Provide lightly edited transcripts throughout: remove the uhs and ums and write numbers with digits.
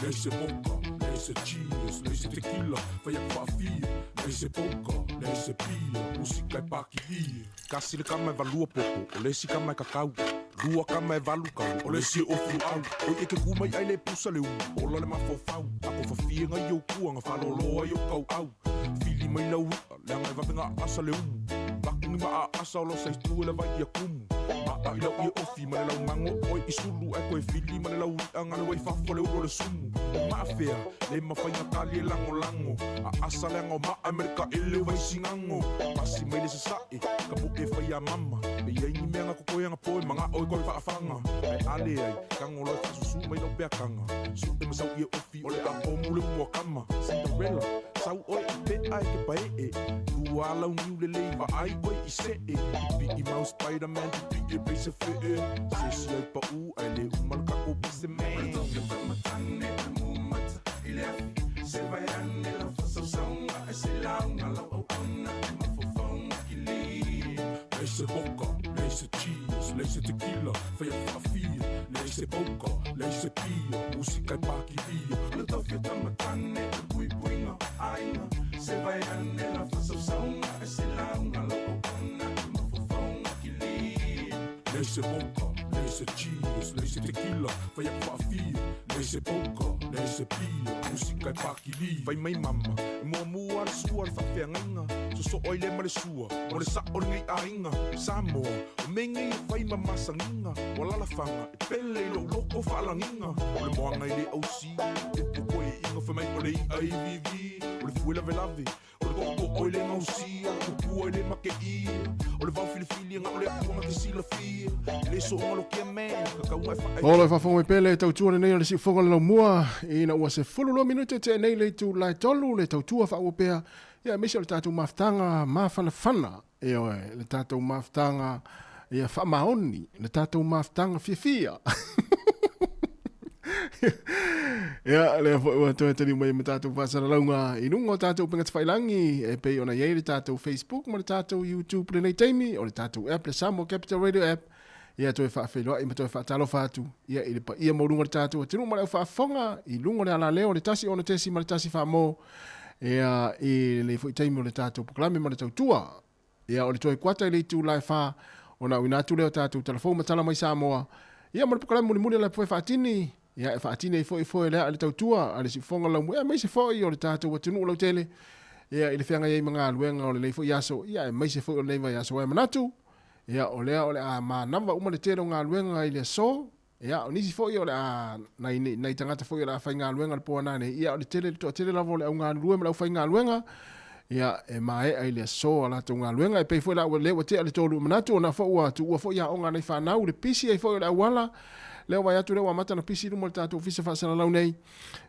Leai se vodka, leai se cheers, leai se tequila, fai aku faafia, leai se poker, leai se beer, musika e pakilia. Kasi le kama e valua popo, o le isi kama e kakau. Lua kama e valu kalu, o le isi e ofu luau. Oi e ke ku mai ai le pusa le umu, ola le mafaufau. A ko fafie ngai ou kuanga, falolo ai ou kauau. Fili mai lau i'a, leaga e vave gaasa le umu. Vaku ni ma aasa o lo sa itu e le vai ia kumu. Maa i lau ie ofi ma le lau mago oi i sulu ae koe fili ma le lau i'a nga le wai fafo le ulu o le sumu. O maa fea, le mafai na kali e lagolago. Aasa leaga o maa e ma le kaele o Vaisigano. Pasi mai le sasae, ka po'e fai a mama. Pe i ai ni mea nga kokoe anga po e maga'o e koe faafaga. Ae a leai, tago loa e faasusu mai lau peakaga. Su'e ma sau ie ofi o le a pomu le umu a kama. Cinderella, sau oe i pe'a e ke pae'e. Lua a lau niu lelei vaai oe i se'e. Pipi'i mau Spiderman, pipi'i e pei se fe'e. Se isi ai pa'u ae le uma le kako pese man. Leai se vodka, leai se cheers, leai se tequila, fai aku faafia, leai se poker, leai se beer, musika e pakilia. Leai se vodka, leai se cheers, leai se tequila, fai aku faafia, leai se poker, leai se beer, musika e pakilia. Fai mai mama, e muamua le sua le faafeagaiga, sosoo ai le ma le sua, mo le sa'o lenei aiga. Samoa, o mea nei e fai ma masagiga, o alalafaga e pele i lou loko faalagiga. O le moana i le ausi, upu koe'iga, fai mai o le i'a ivivi, o le fue lavelave, O le tootoo i le gausia, tupua i le makeia. O le vao filifili na o le Atua na te silafia. I le sooga lokia man, ka kauga e whae. Olo e faafofoga mai pea le tautua lenei o le siufofoga le laumua ina ua 12 minute tea nei le itula e tolu le tautua faaauau pea ia aemaise o le tatou mafutaga mafanafana ioe le tatou mafutaga ia faamaoni le tatou mafutaga fiafia. Ia, lea foi ua toe taliu mai ma tatou faasalalauga i luga o tatou upega tafailagi e pei ona i ai le tatou Facebook ma le tatou YouTube lenei taimi, o le tatou app, le Samoa Capital Radio app, ia toe faafeiloai ma toe faatalofa atu ia i le paia maualuga o le tatou atunuu ma le au faafofoga i luga o le alaleo o le 1 6 1 faamo ia i lenei foi taimi o le tatou polokalame ma le tautua. Ia, o le toe kuata i le itula e fa, ona auina atu lea o tatou talafou ma tala mai Samoa. Ia, ma le polokalame mulimuli a le Apoe Faatini, ia, e faatini ai foi foe lea a le tautua, a le siufofoga laumua, aemaise foi o le tatou atunuu lautele, ia, i le feagai ai ma galuega o lenei foi aso, ia, aemaise foi o lenei vaiaso. Ae manatu, ia, o lea o le a manava uma le tele o galuega i le aso, ia, o nisi foi o le a, nai, nai tagata foi o le a faigaluega le po a nanei, ia, o le tele, le toatele lava o le augalulue ma le aufaigaluega, ia, e maea i le aso a latou galuega. E pei foi la ua lea ua tea le tolu manatu, ona foi ua tuua foi aoga a nai fanau, le pisi ai foi o le auala, lea ua vaai atu lea ua amata ona pisi i luma o le tatou ofisa faasalalau nei,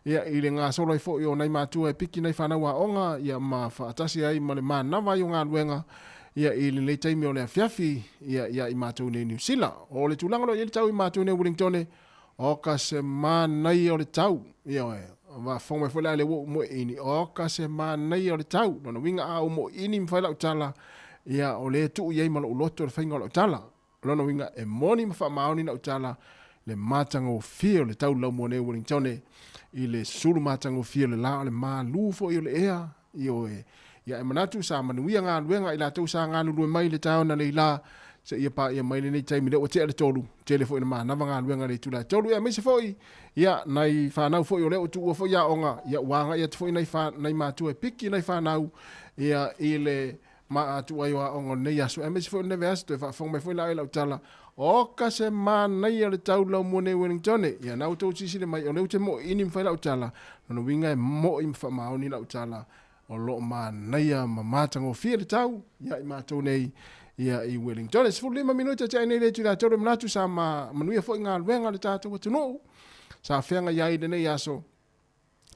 ia, i le gasolo ai foi o nai matua e piki nai fanau aoga, ia, ma faatasi ai ma le manava ai o galuega, ia, i lenei taimi o le afiafi, ia, ia i matou nei i Niu Sila. O le tulaga o lo o i ai le tau i matou nei i Wellingtone, oka se manaia o le tau. Ioe, faafofoga mai foi la lea ua ou moeini, oka se manaia o le tau. Lona uiga a ou moeini ma fai lau tala, ia, o lea e tuu i ai ma lou loto le faiga o lau tala. O lona uiga e moni ma faamaoni lau tala le matagofie o le tau laumua nei o Wellingtone i le sulu matagofie o le la o le malu foi o le ea, ioe. Ia e manatu sa manuia galuega i latou sa galulue mai i le taeao analeila seia paia mai lenei taimi lea ua tea le tolu, tele foi ina manava galuega i le itula e tolu, ia aemaise foi ia nai fanau foi o lea ua tuua foi aoga, ia ua agai atu foi nai, fa, nai matua e piki nai fanau ia i le ma atu ai o aoga o lenei aso, aemaise foi o lenei vaiaso, toe faafofoga mai foi la i lau tala, oka se manaia o le tau laumua nei Wellingtone, ia na outou silasila mai, o lea ou te moʻiini ma fai lau tala, lona uiga e moʻi ma faamaoni lau tala, o lo o manaia ma matagofie le tau ia i matou nei ia i Wellingtone. 15 minute tea nei le itula e tolu e manatu sa ma, manuia foi galuega a le tatou atunuu, sa feagai ai lenei aso,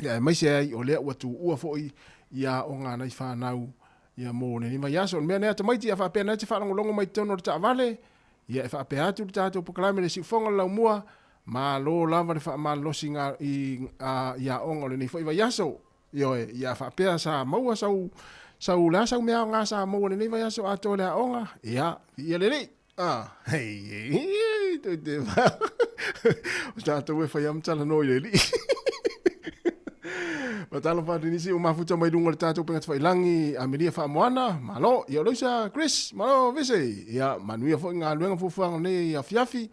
Ia aemaise ai o lea ua tuua foi ia aoga a nai fanau ia mo lenei vaiaso. O le mea nei a tamaiti a faapea na te faalogologo mai totonu o le taavale, ia e faapea atu le tatou polokalame le siufofoga le laumua, malo lava le faamalolosi i, a, i aoga o lenei foi vaiaso. Ioe, ia faapea sa maua sau, sau, le a sau mea aoga sa maua lenei vaiaso atoa le aoga, ia, ia lelei. Ah, hei, hei, hei, toi te O tatou e whai am talanoa i le alii. Faatalofa atu i nisi ua mafuta mai luga o le tatou upega tafailagi, Amelia Faamoana, malo. Ia o Loisa Chris, malo Vese. Ia manuia foi galuega fuafuaga o lenei afiafi.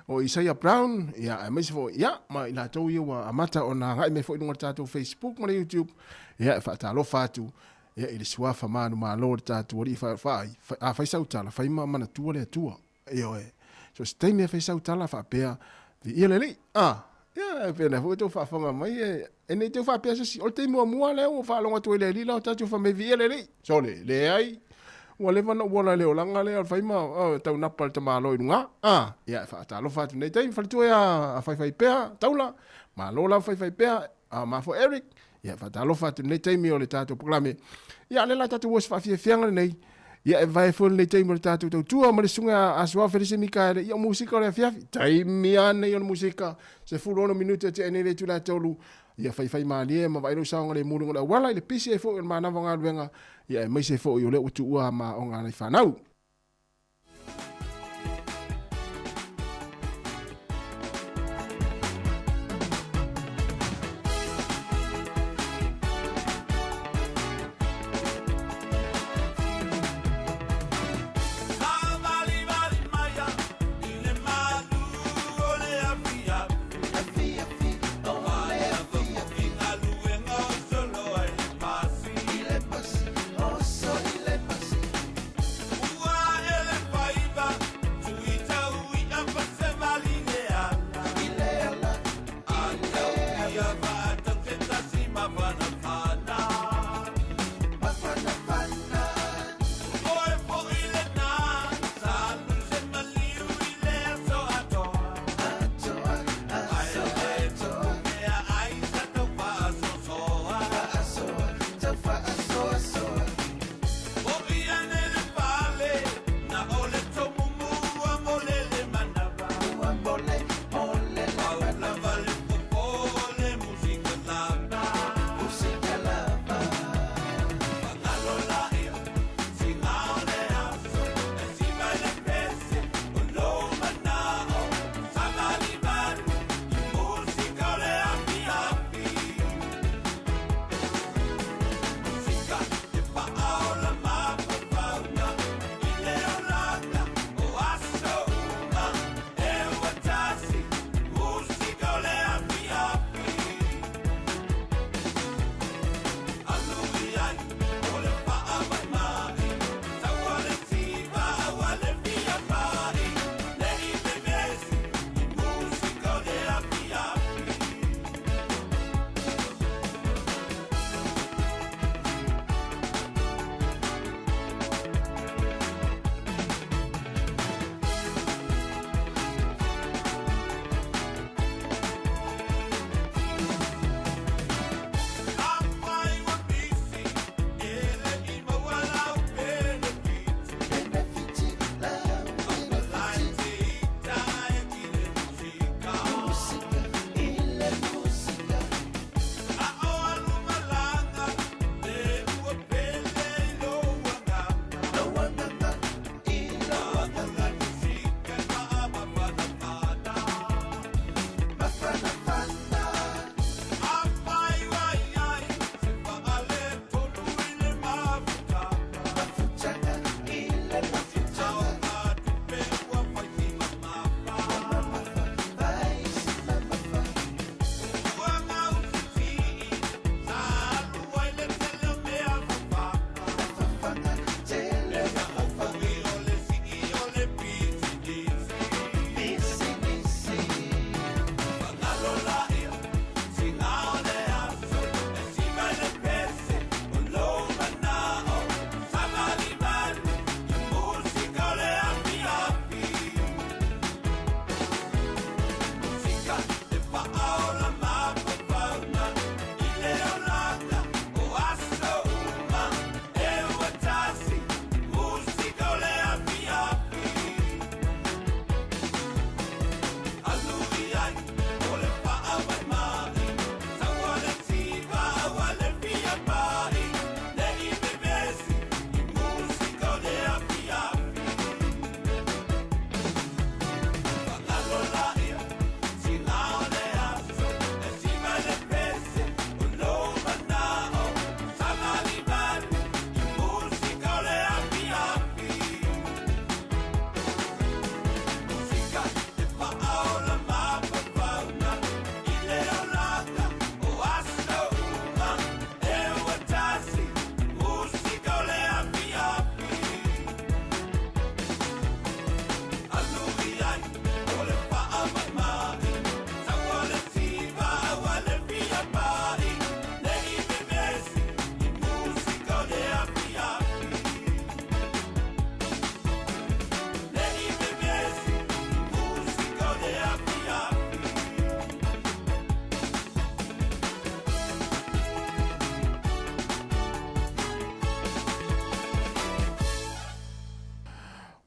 O Isaia Brown, ia aemaise foi, ia ma i latou ia ua amata ona agai mai foi i luga o le tatou Facebook ma le YouTube. Ia e faatalofa atu ia i le suafa manumalo o le tatou Alii faifai, a fai sau tala, fai ma manatua le Atua. Ioe. So se taimi e fai sau tala faapea, viia le Alii. Ah, ia e pei ona foi tou faafofoga mai e, e nei teu faapea se isi. O le taimi muamua lea ua faalogo atu ai le Alii la tatou fai mai viia le Alii. Sole, leai. Ua leva ona ou ola i le olaga lea o le fai ma oh, taunapa le tamaloa i luga. Ah, ia e faatalofa atu nei taimi faletua ia a Faifaipea, Taula. Malo lava Faifaipea. A ma foi Eric. Ia faatalofa atu lenei taimi o le tatou polokalame. Ia lea la tatou o se faafiafiaga lenei. Ia e vae foi lenei taimi o le tatou tautua ma le susuga a Suao Felise Mikaele. Ia o musika o le afiafi. Taimi lava nei o le musika. 16 minute e tea nei le itula e 3. Ia faifai malie ma vaai lou saogalemu i luga o le auala i le pisi ai foi o le manava o galuega. Ia aemaise foi o lea ua tuua ma oga nai fanau.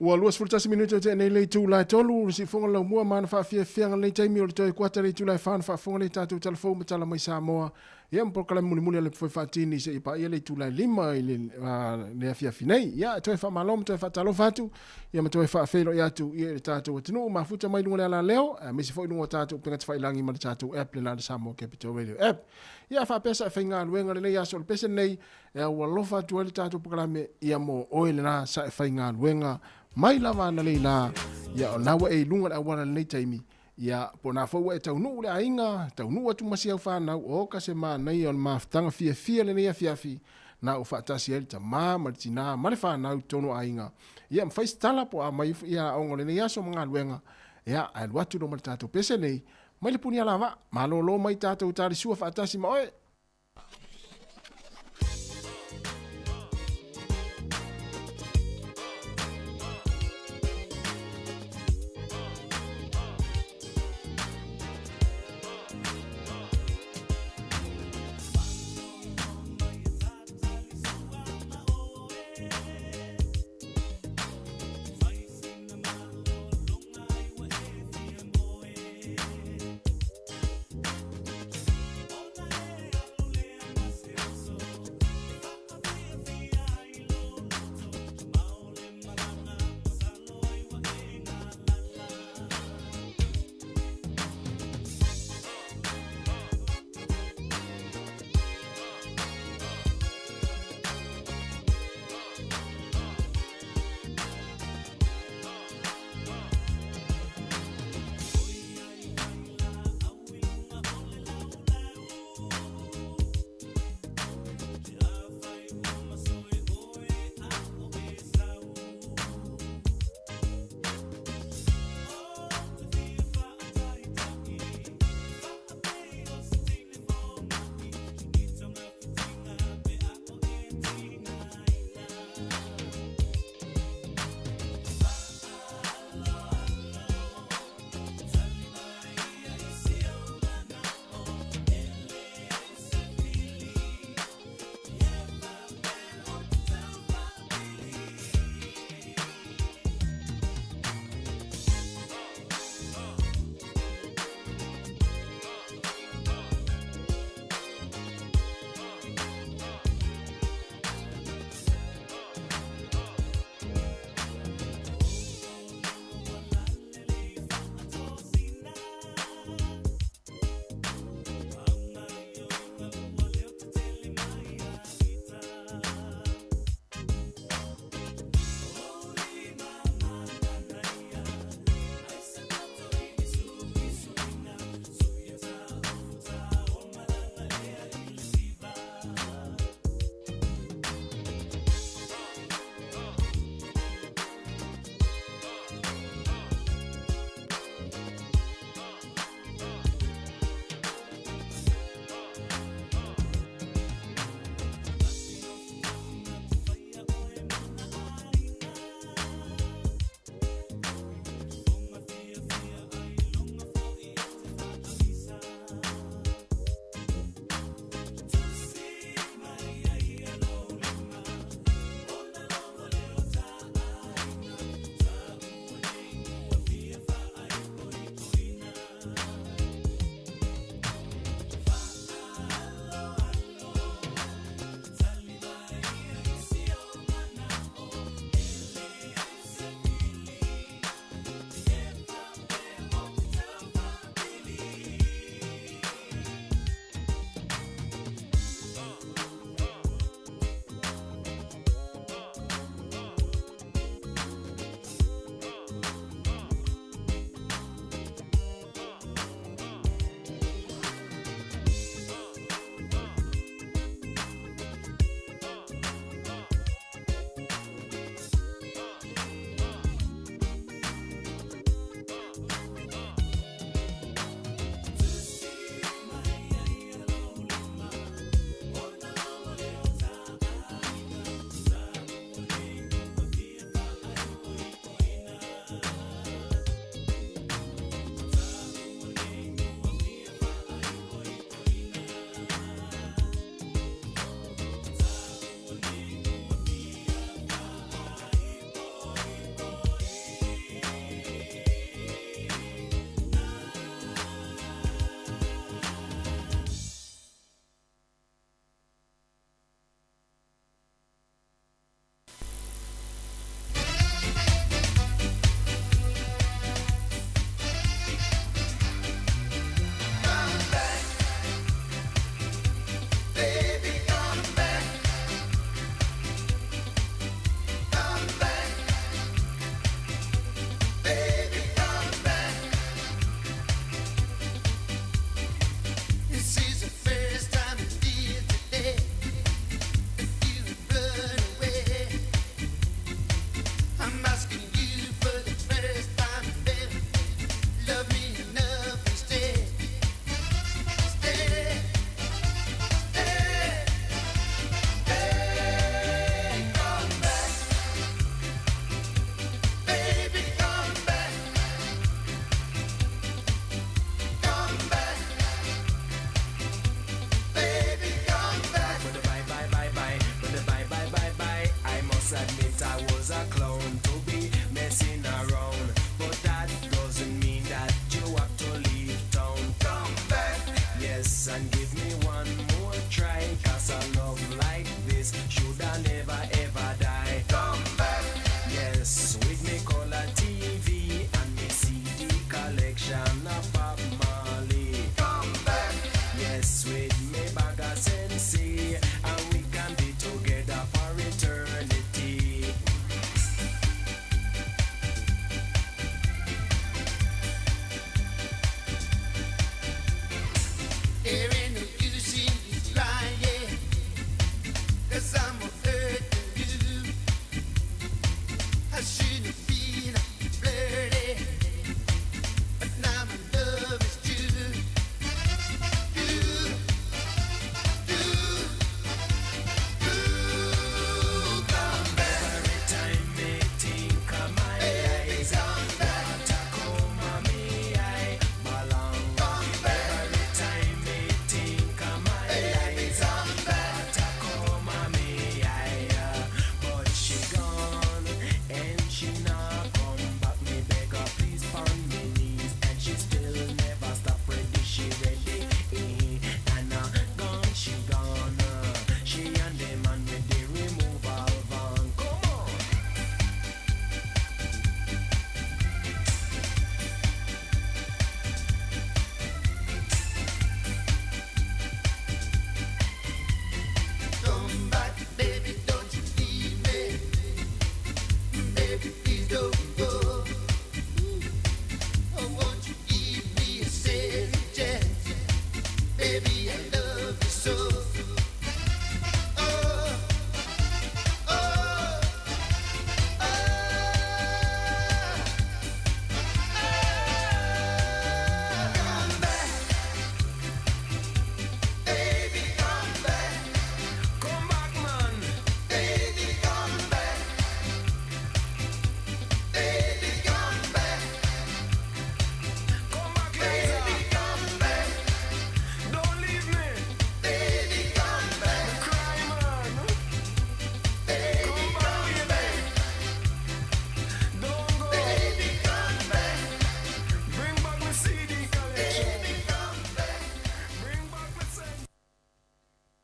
Ua 21 minute o tea nei le itula e 3, le siufofoga o le laumua ma ana faafiafiaga lenei taimi o le toe kuata le itula e 4 ona faafofoga lea i tatou tala fou ma tala mai Samoa. Ia ma polokalame mulimuli a le Foe Faatini seia paia le itula e 5 i le, le afiafi nei. Ia, e toe faamalo ma toe faatalofa atu, ia ma toe faafeiloai atu ia i le tatou atunuu mafuta mai luga o le alaleo, aemaise foi luga o tatou upega tafailagi ma le tatou app lena le Samoa Capital Radio App. Ia, faapea sa e faigaluega lenei aso o le pese lenei, E aualofa atu ai le tatou polokalame ia mo oe lena sa e faigaluega mai lava analeila, ia o lena ua e i luga o le auala i lenei taimi, ia po o na foi ua e taunuu i le aiga, taunuu atu ma si au fanau, oka se manaia o le mafutaga fiafia lenei afiafi, na ua faatasi ai le tama ma le tina ma le fanau i totonu o aiga. Ia ma fai se tala po o a mai ia aoga o lenei aso ma galuega, ia ae alu atu loa ma le tatou pese nei mai le punialavaa, malolo mai tatou talisua faatasi ma oe.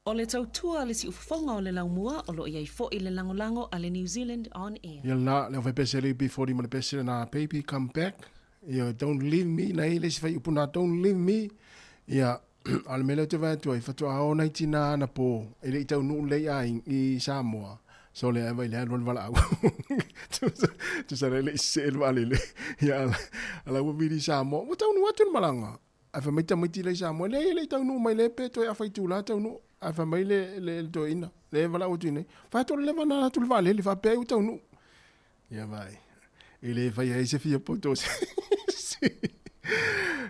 O le tautua a le siufofoga o le laumua o lo o i ai foi le lagolago a le New Zealand On Air. Ia la, le aufai-pese le UB40 ma le pese lena Baby Come Back, ia Don't Leave Me, na i ai le isi fuaiupu na Don't Leave Me, ia a o le mea lea ou te vaai atu ai, faatoa o nai tina anapo e le i taunuu lelei i i Samoa, sole ae vai le alu le valaau. Tusa le le i sese le vaalele. Ia a la ua vili i Samoa, ua taunuu atu le malaga. Ae fai mai tamaiti la i Samoa, leai e le i taunuu mai le pe toe afa itula taunuu. Ae fai mai le, le, le toeaina, le valaau atu i nei, fai atu o le leva na atu le vaalele, faapea ai ua taunuu. Ia vai, e le fai ai se fia poto se.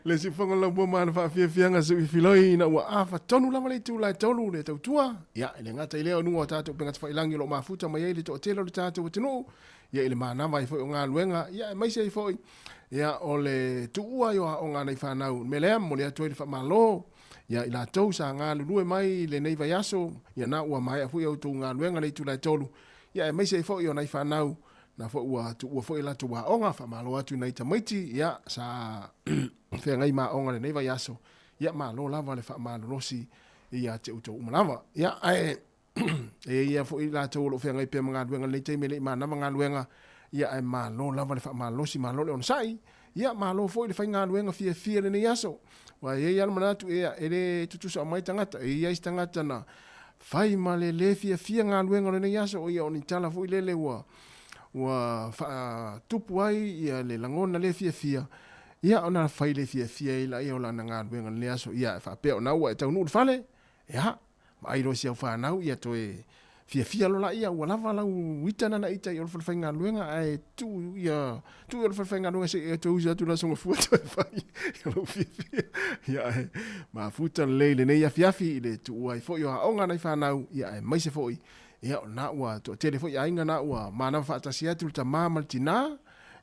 Le siufofoga o le laumua ma ana faafiafiaga seuifiloi ina ua afa tonu lava le itula e tolu le tautua. Ia, e le gata i lea o luga o tatou upega tafailagi o lo o mafuta mai ai le toatele o le tatou atunuu, ia i le manava ai foi o galuega, ia aemaise ai foi ia o le tuua ai o aoga a nai fanau. O le mea lea, momoli atu ai le faamalo ia i latou sa galulue mai i lenei vaiaso, ia na ua maea foi a outou galuega le itula e tolu, ia aemaise ai foi o nai fanau na foi ua tuua foi latou aoga. Faamalo atu i nai tamaiti ia sa feagai ma aoga lenei vaiaso, ia malo lava le faamalolosi ia te outou uma lava. Ia ae e i ai foi latou o lo o feagai pea ma galuega i lenei taimi e le i manava galuega, ia ae malo lava le faamalolosi, malo le onosai, ia malo foi le faigaluega fiafia i lenei aso. Aua e i ai lava le manatu, ia, e le tutusa uma ai tagata, e i ai isi tagata na fai ma le le fiafia galuega o lenei aso, ia o ni tala foi lele ua ua faatupu ai ia le lagona le fiafia, ia ona fai le fiafia ai lea o lana galuega i lenei aso, ia e faapea o na ua e taunuu i le fale, ia, Vaai loa si au fanau ia toe fiafia loa laia ua lava lau ita na na ita i o le falefaigaluega ae tuu ia tuu i o le falefaigaluega se i e toe usu atu le aso gafua toe fai ia lou fiafia. Ia ae mafuta lelei lenei afiafi i le tuua ai foi o aoga a nai fanau ia aemaise foi ia o lena ua toatele foi aiga na ua manava faatasi atu le tama ma le tina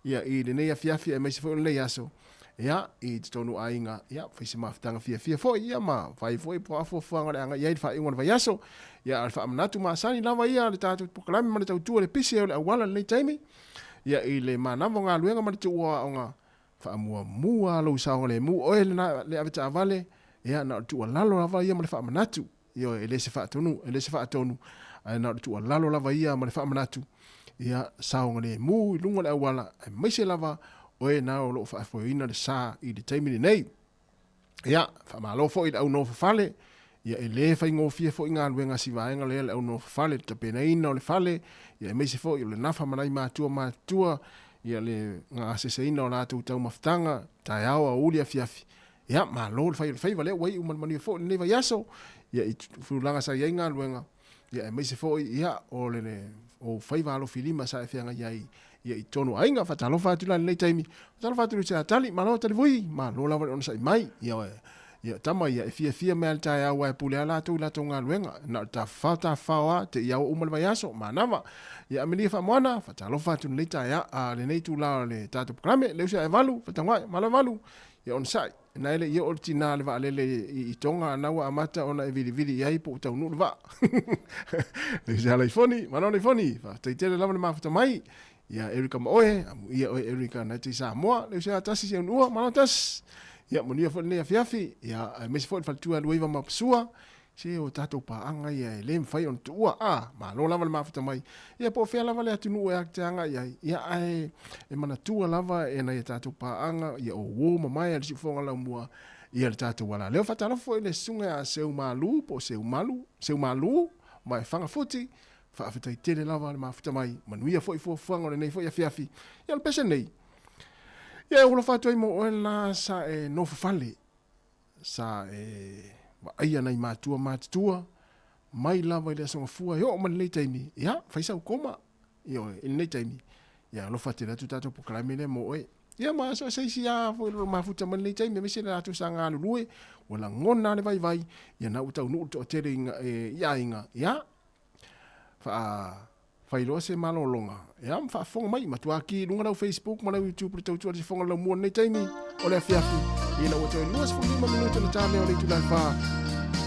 ia i lenei afiafi aemaise foi o lenei aso Ia, i totonu o aiga, ia, fai se mafutaga fiafia foi, ia, ma fai foi po o a fuafuaga o le a agai i ai le faaiuga o le vaiaso. Ia, a o le faamanatu masani lava ia a le tatou polokalame ma le tautua i le pisi o le auala i lenei taimi, ia, i le manava o galuega ma le tuu o aoga, faamuamua lou saogalemu, oe lena le avetaavale, ia, na o le tuualalo lava ia ma le faamanatu. Ioe, e le se faatonu, e le se faatonu, ae na o le tuualalo lava ia ma le faamanatu, ia saogalemu i luga o le auala, aemaise lava oe na o lo o faafoeina le sa i le taimi lenei. Ia, faamalo foi i le au nofo fale, ia e le faigofie foi galuega a si vaega lea le au nofo fale, le tapenaina o le fale, ia aemaise foi o le nafa ma nai matua matutua, ia le gaseseina o latou taumafataga, taeao, aoauli, afiafi, Ia, malo le fai o le faiva lea ua iu ma le manuia foi lenei vaiaso, ia i tulaga sa i ai galuega, ia aemaise foi ia o le o faiva alofilima sa e feagai ai ia i totonu o aiga. Faatalofa atu la i lenei taimi. Faatalofa atu i le Tali, malo Talivui, malo lava le onosai mai. Ia ia tama ia e fiafia mai lava i le taeao aua e pule lava latou i latou galuega. Na o le tafafao tafafao lava te i aoa uma le vaiaso, manava. Ia Amelia Faamoana, faatalofa atu i lenei taeao, lenei itula o le tatou polokalame. Leusi Aevalu, Fataguai, malo Valu. Ia onosai, na e le i oo le tina le vaalele i Tonga a na ua amata ona e vilivili i ai po ua taunuu le vaa. Le se Alaifoni, malo Alaifoni, faafetai tele lava le mafuta mai. Ia Erika ma oe, amuia oe Erika na te i Samoa, le se tasi se unua, malo tasi. Ia manuia foi lenei afiafi, ia aemaise foi le faletua Luaiva ma Pasua, Se o tatou paaga ia e le mafai ona tuua. A, malo lava le mafuta mai. Ia po o fea lava le atunuu e te agai ai, ia ae e manatua lava e nai a tatou paaga, ia o uo mamae a le siufofoga laumua, ia le tatou alaleo. Faatalofa foi i le susuga ia Seumalu po o Seumalu, Seumalu Vaefaga-futi, faafetai tele lava le mafuta mai. Manuia foi fuafuaga o lenei foi afiafi. Ia o le pese nei, ia e alofa atu ai mo oe lena sa e nofo fale Sa e vaaia nai matua matutua mai lava i le Aso Gafua e oo mai lenei taimi, ia, fai sau koma, ioe, i lenei taimi, ia alofa tele atu tatou polokalame lea mo oe. Ia ma so o se isi lava foi o lo o mafuta mai lenei taimi, aemaise le latou sa galulue, ua lagona lava le vaivai, ia na ua taunuu le toatele i aiga, ia, faa Fai loa se malologa, ia ma faafofoga mai, matua ki i luga lau Facebook ma lau YouTube le tautua le sifoga laumua lenei taimi o le afiafi, ina ua toe 25 minute ona ta mea o le itula e whā.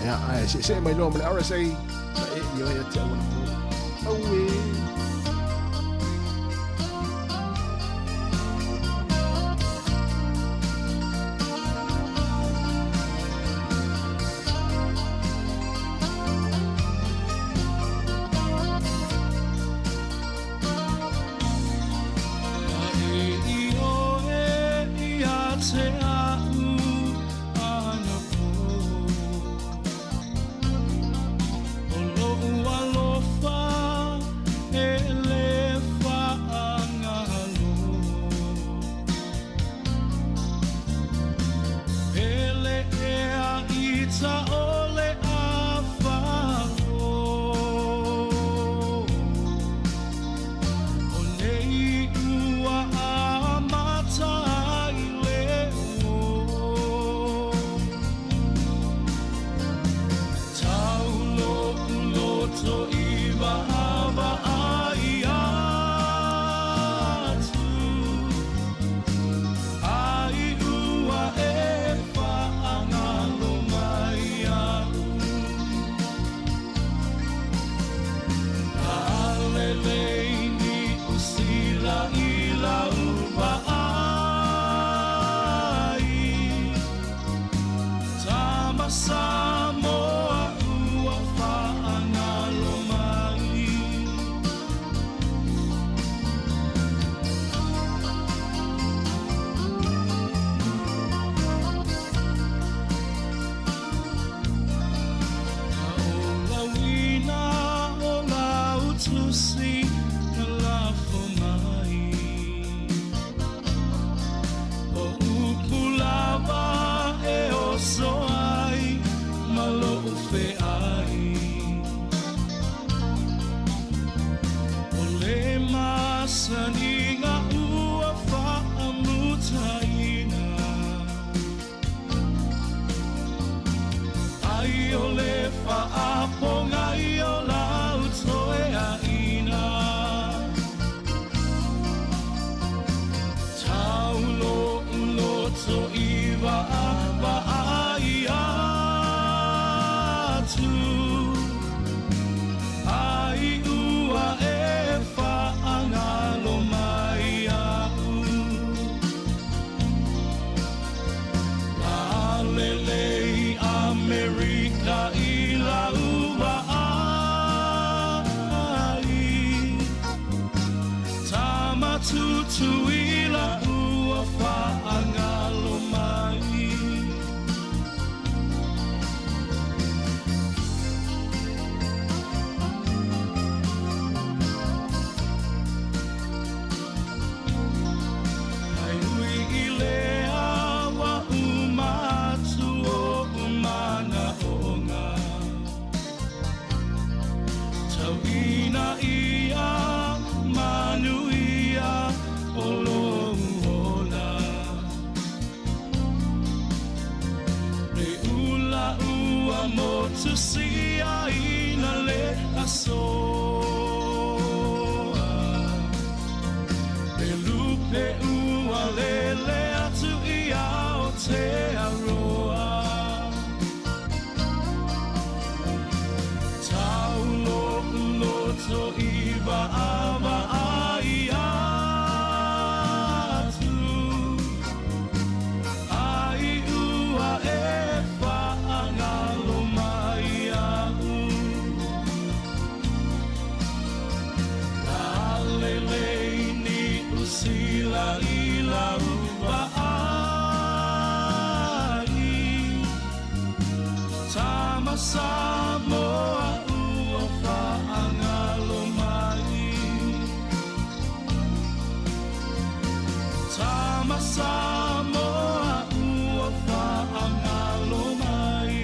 Ia, ae seesee mai loa ma le RSA, na e i oe ate au anapo. Auē! te a'u anapo. O lo'u alofa e le faagalo. Pele ea i taole a falo. O nei ua amata ai le o. Tau lo'u loto i vaavaai atu, ai ua e faagalo mai iaʻu. Lalelei Niu Sila i lau vaai, Tama Samoa ua faagalo mai. Kaulauina o lau tusi na lafo mai, O upu lava e oso ai ma lo'u fe'ai. O le masaniga ua faamutaina, Ai o le faapogai o lau toeaina. Tau lo'u loto i vaavaai atu, Ai ua e faagalo mai iaʻu. Lalelei Amerika i lau vaai, Tama Tutuila ua faagalo mai. Ai ui i lea ua uma atu o'u manaʻoga, Tau ina ia manuia o lou ola. Le ula ua motu siaina le aso, Le lupe ua lele atu i Aotearoa. Tau lo'u loto i vaavaai atu, Ai ua e faagalo mai iaʻu. Lalelei Niu Sila i lau vaai, Tama Samoa ua faagalo mai. Tama Samoa ua faagalo mai.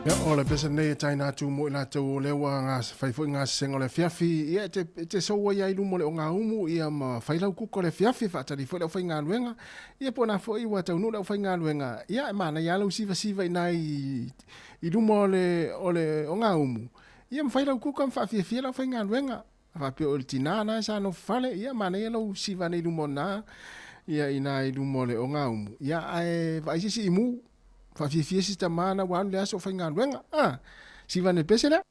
Ia, o le pesa nei e taina atu mo i latou o lea ua fai foi gasesega o le afiafi, ia e te, e te sou ai ai luma o le ogaumu, ia ma fai lau kuka o le afiafi, faatali foi le aufaigaluega, ia po o na foi ua taunuu le aufaigaluega, ia e manaia lava lau sivasiva i ina i, i luma o le, o le ogaumu, ia ma fai lau kuka ma faafiafia le aufaigaluega. A faapea o le tinā na sa nofo fale, ia manaia lou siva nei luma o na, ia ina i luma o le ogaumu, ia ae vaai se isi imu, faafiafia si tama na ua alu le aso o faigaluega. A, siva nei pese lea.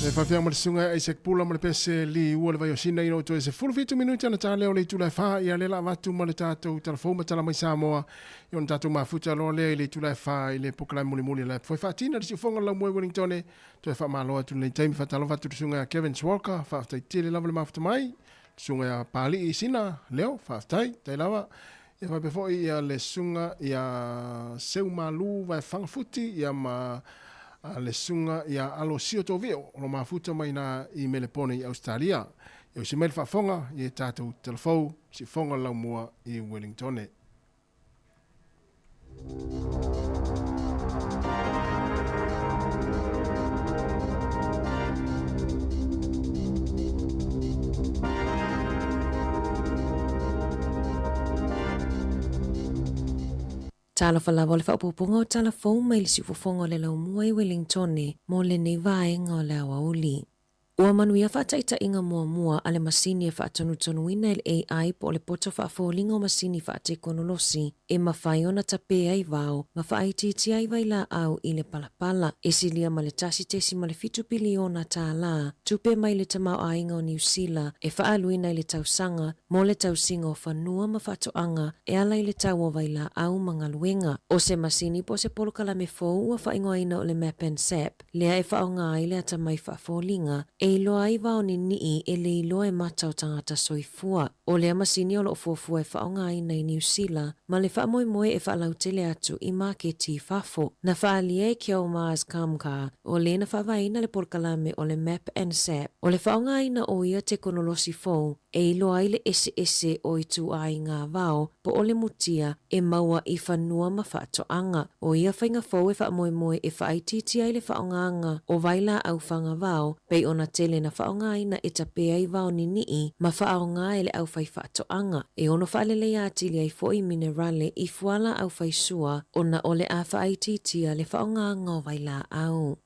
E faafeang ma le susuga Isaac Pula ma le pese li ua le vai o Sina ina ua toe 17 minute ona ta lea o le itula e 4 ia lea la avatu ma le tatou talafou ma tala mai Samoa i ona tatou mafuta loa lea i le itula e 4 i le polokalame mulimuli la foi faatina le siufoga o le laumua i Wellington toe faamalo atu lenei taimi faatalofa atu le susuga ia Kevin Swalker faafetai tele lava le mafuta mai le susuga ia Pali'i Sina Leo faafetai tai lava ia faapea foi ia le susuga ia Seumalu Vaefangafuti ia ma le susuga ia Alosio Tovio o lo mafuta mai na i Melepone i Ausetalia. Ia usi mai le faafofoga i e tatou talafou siufoga o le laumua i Wellingtone. Talofa lava o le faaopoopoga o tala fou mai le siufofoga o le laumua i Wellingtone mo lenei vaega o le aoauli. Ua manuia faataitaiga muamua a le masini e faatonutonuina e le AI po o le poto faafoliga o masini faatekonolosi e mafai ona tapē ai vao ma faaitiitia ai vailaau i le palapala. E silia ma le 1.7 piliona tālā tupe mai le tamaoaiga o Niu Sila e faaaluina i le tausaga mo le tausiga o fanua ma faatoaga e ala i le tau o vailaau ma galuega. O se masini po o se polokalame fou ua faaigoaina o le Map and Sap, lea e faaaoga ai le atamai faafoliga e iloa ai vao ninii e le iloa e mata o tagata soifua. O lea masini o lo o fuafua e faaaogaina i Niu Sila ma le faamoemoe e faalautele atu i maketi i fafo. Na faaalia e Keomars Kamkar, o le na faavaeina le polokalame o le Map and Sap, o le faaaogaina o ia tekonolosi fou. e iloa ai le eseese o ituaiga vao po o le mutia e maua i fanua ma faatoaga. ʻO ia faiga fou e faamoemoe e faaitiitia ai le faaaogaina o vailaau fagavao pei ona tele na faaaogaina e tape ai vao niniʻi ma faaaoga e le aufaifaatoaga. E ono faaleleia atili ai foi minerale i fualaau faisua ona o le a faaitiitia le faaaogaina o vailaau.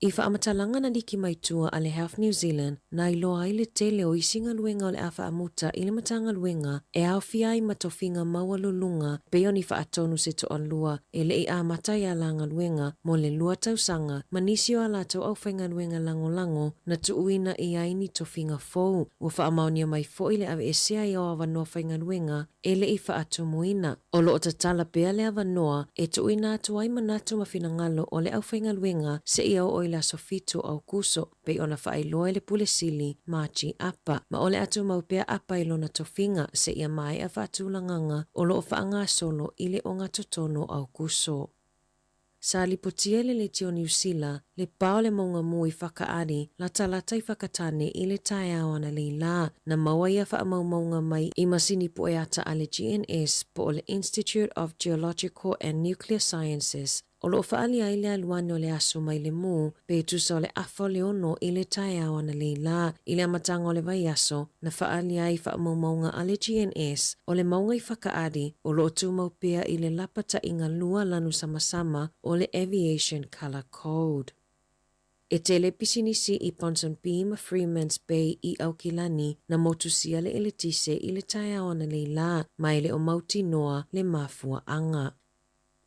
I faamatalaga na liki mai tua a le Health New Zealand, na iloa ai le tele o isi galuega o le a faamuta i le Matagaluega e aofia ai ma tofiga maualuluga pei o ni faatonu se toalua e le i amata i a la galuega mo le lua tausaga ma nisi o a latou aufaigaluega lagolago na tuuina i ai ni tofiga fou. Ua faamaonia mai foi le aveesea ai o avanoa faigaluega e le i faatumuina. O lo o tatala pea le avanoa e tuuina atu ai manatu ma finagalo o le aufaigaluega seia oo i le aso 7 o Aokuso, pei ona faailoa e le Pule Sili, Margie Apa. Ma o le a tumau pea Apa i lona tofiga seia maea faatulagaga o lo o faagasolo i le ogatotonu o Aokuso. Sa lipotia e le Leitio Niu Sila le pa o le mauga mū i Whakaari, latalata i Whakatane i le taeao analeila. Na maua ia faamaumauga mai i masini pueata a le GNS po o le Institute of Geological and Nuclear Sciences, o lo o faaali ai le alu ane o le aso mai le mū pe tusa o le afa o le ono i le taeao analeila. I le amataga o le vaiaso, na faaali ai faamaumauga a le GNS o le mauga i Whakaari o lo o tumau pea i le lapataiga lua lanu samasama o le Aviation Colour Code. E tele pisinisi i Ponsonby ma Freemans Bay i Aukilani na motusia le eletise i le taeao analeila ma e le o mautinoa le mafuaaga.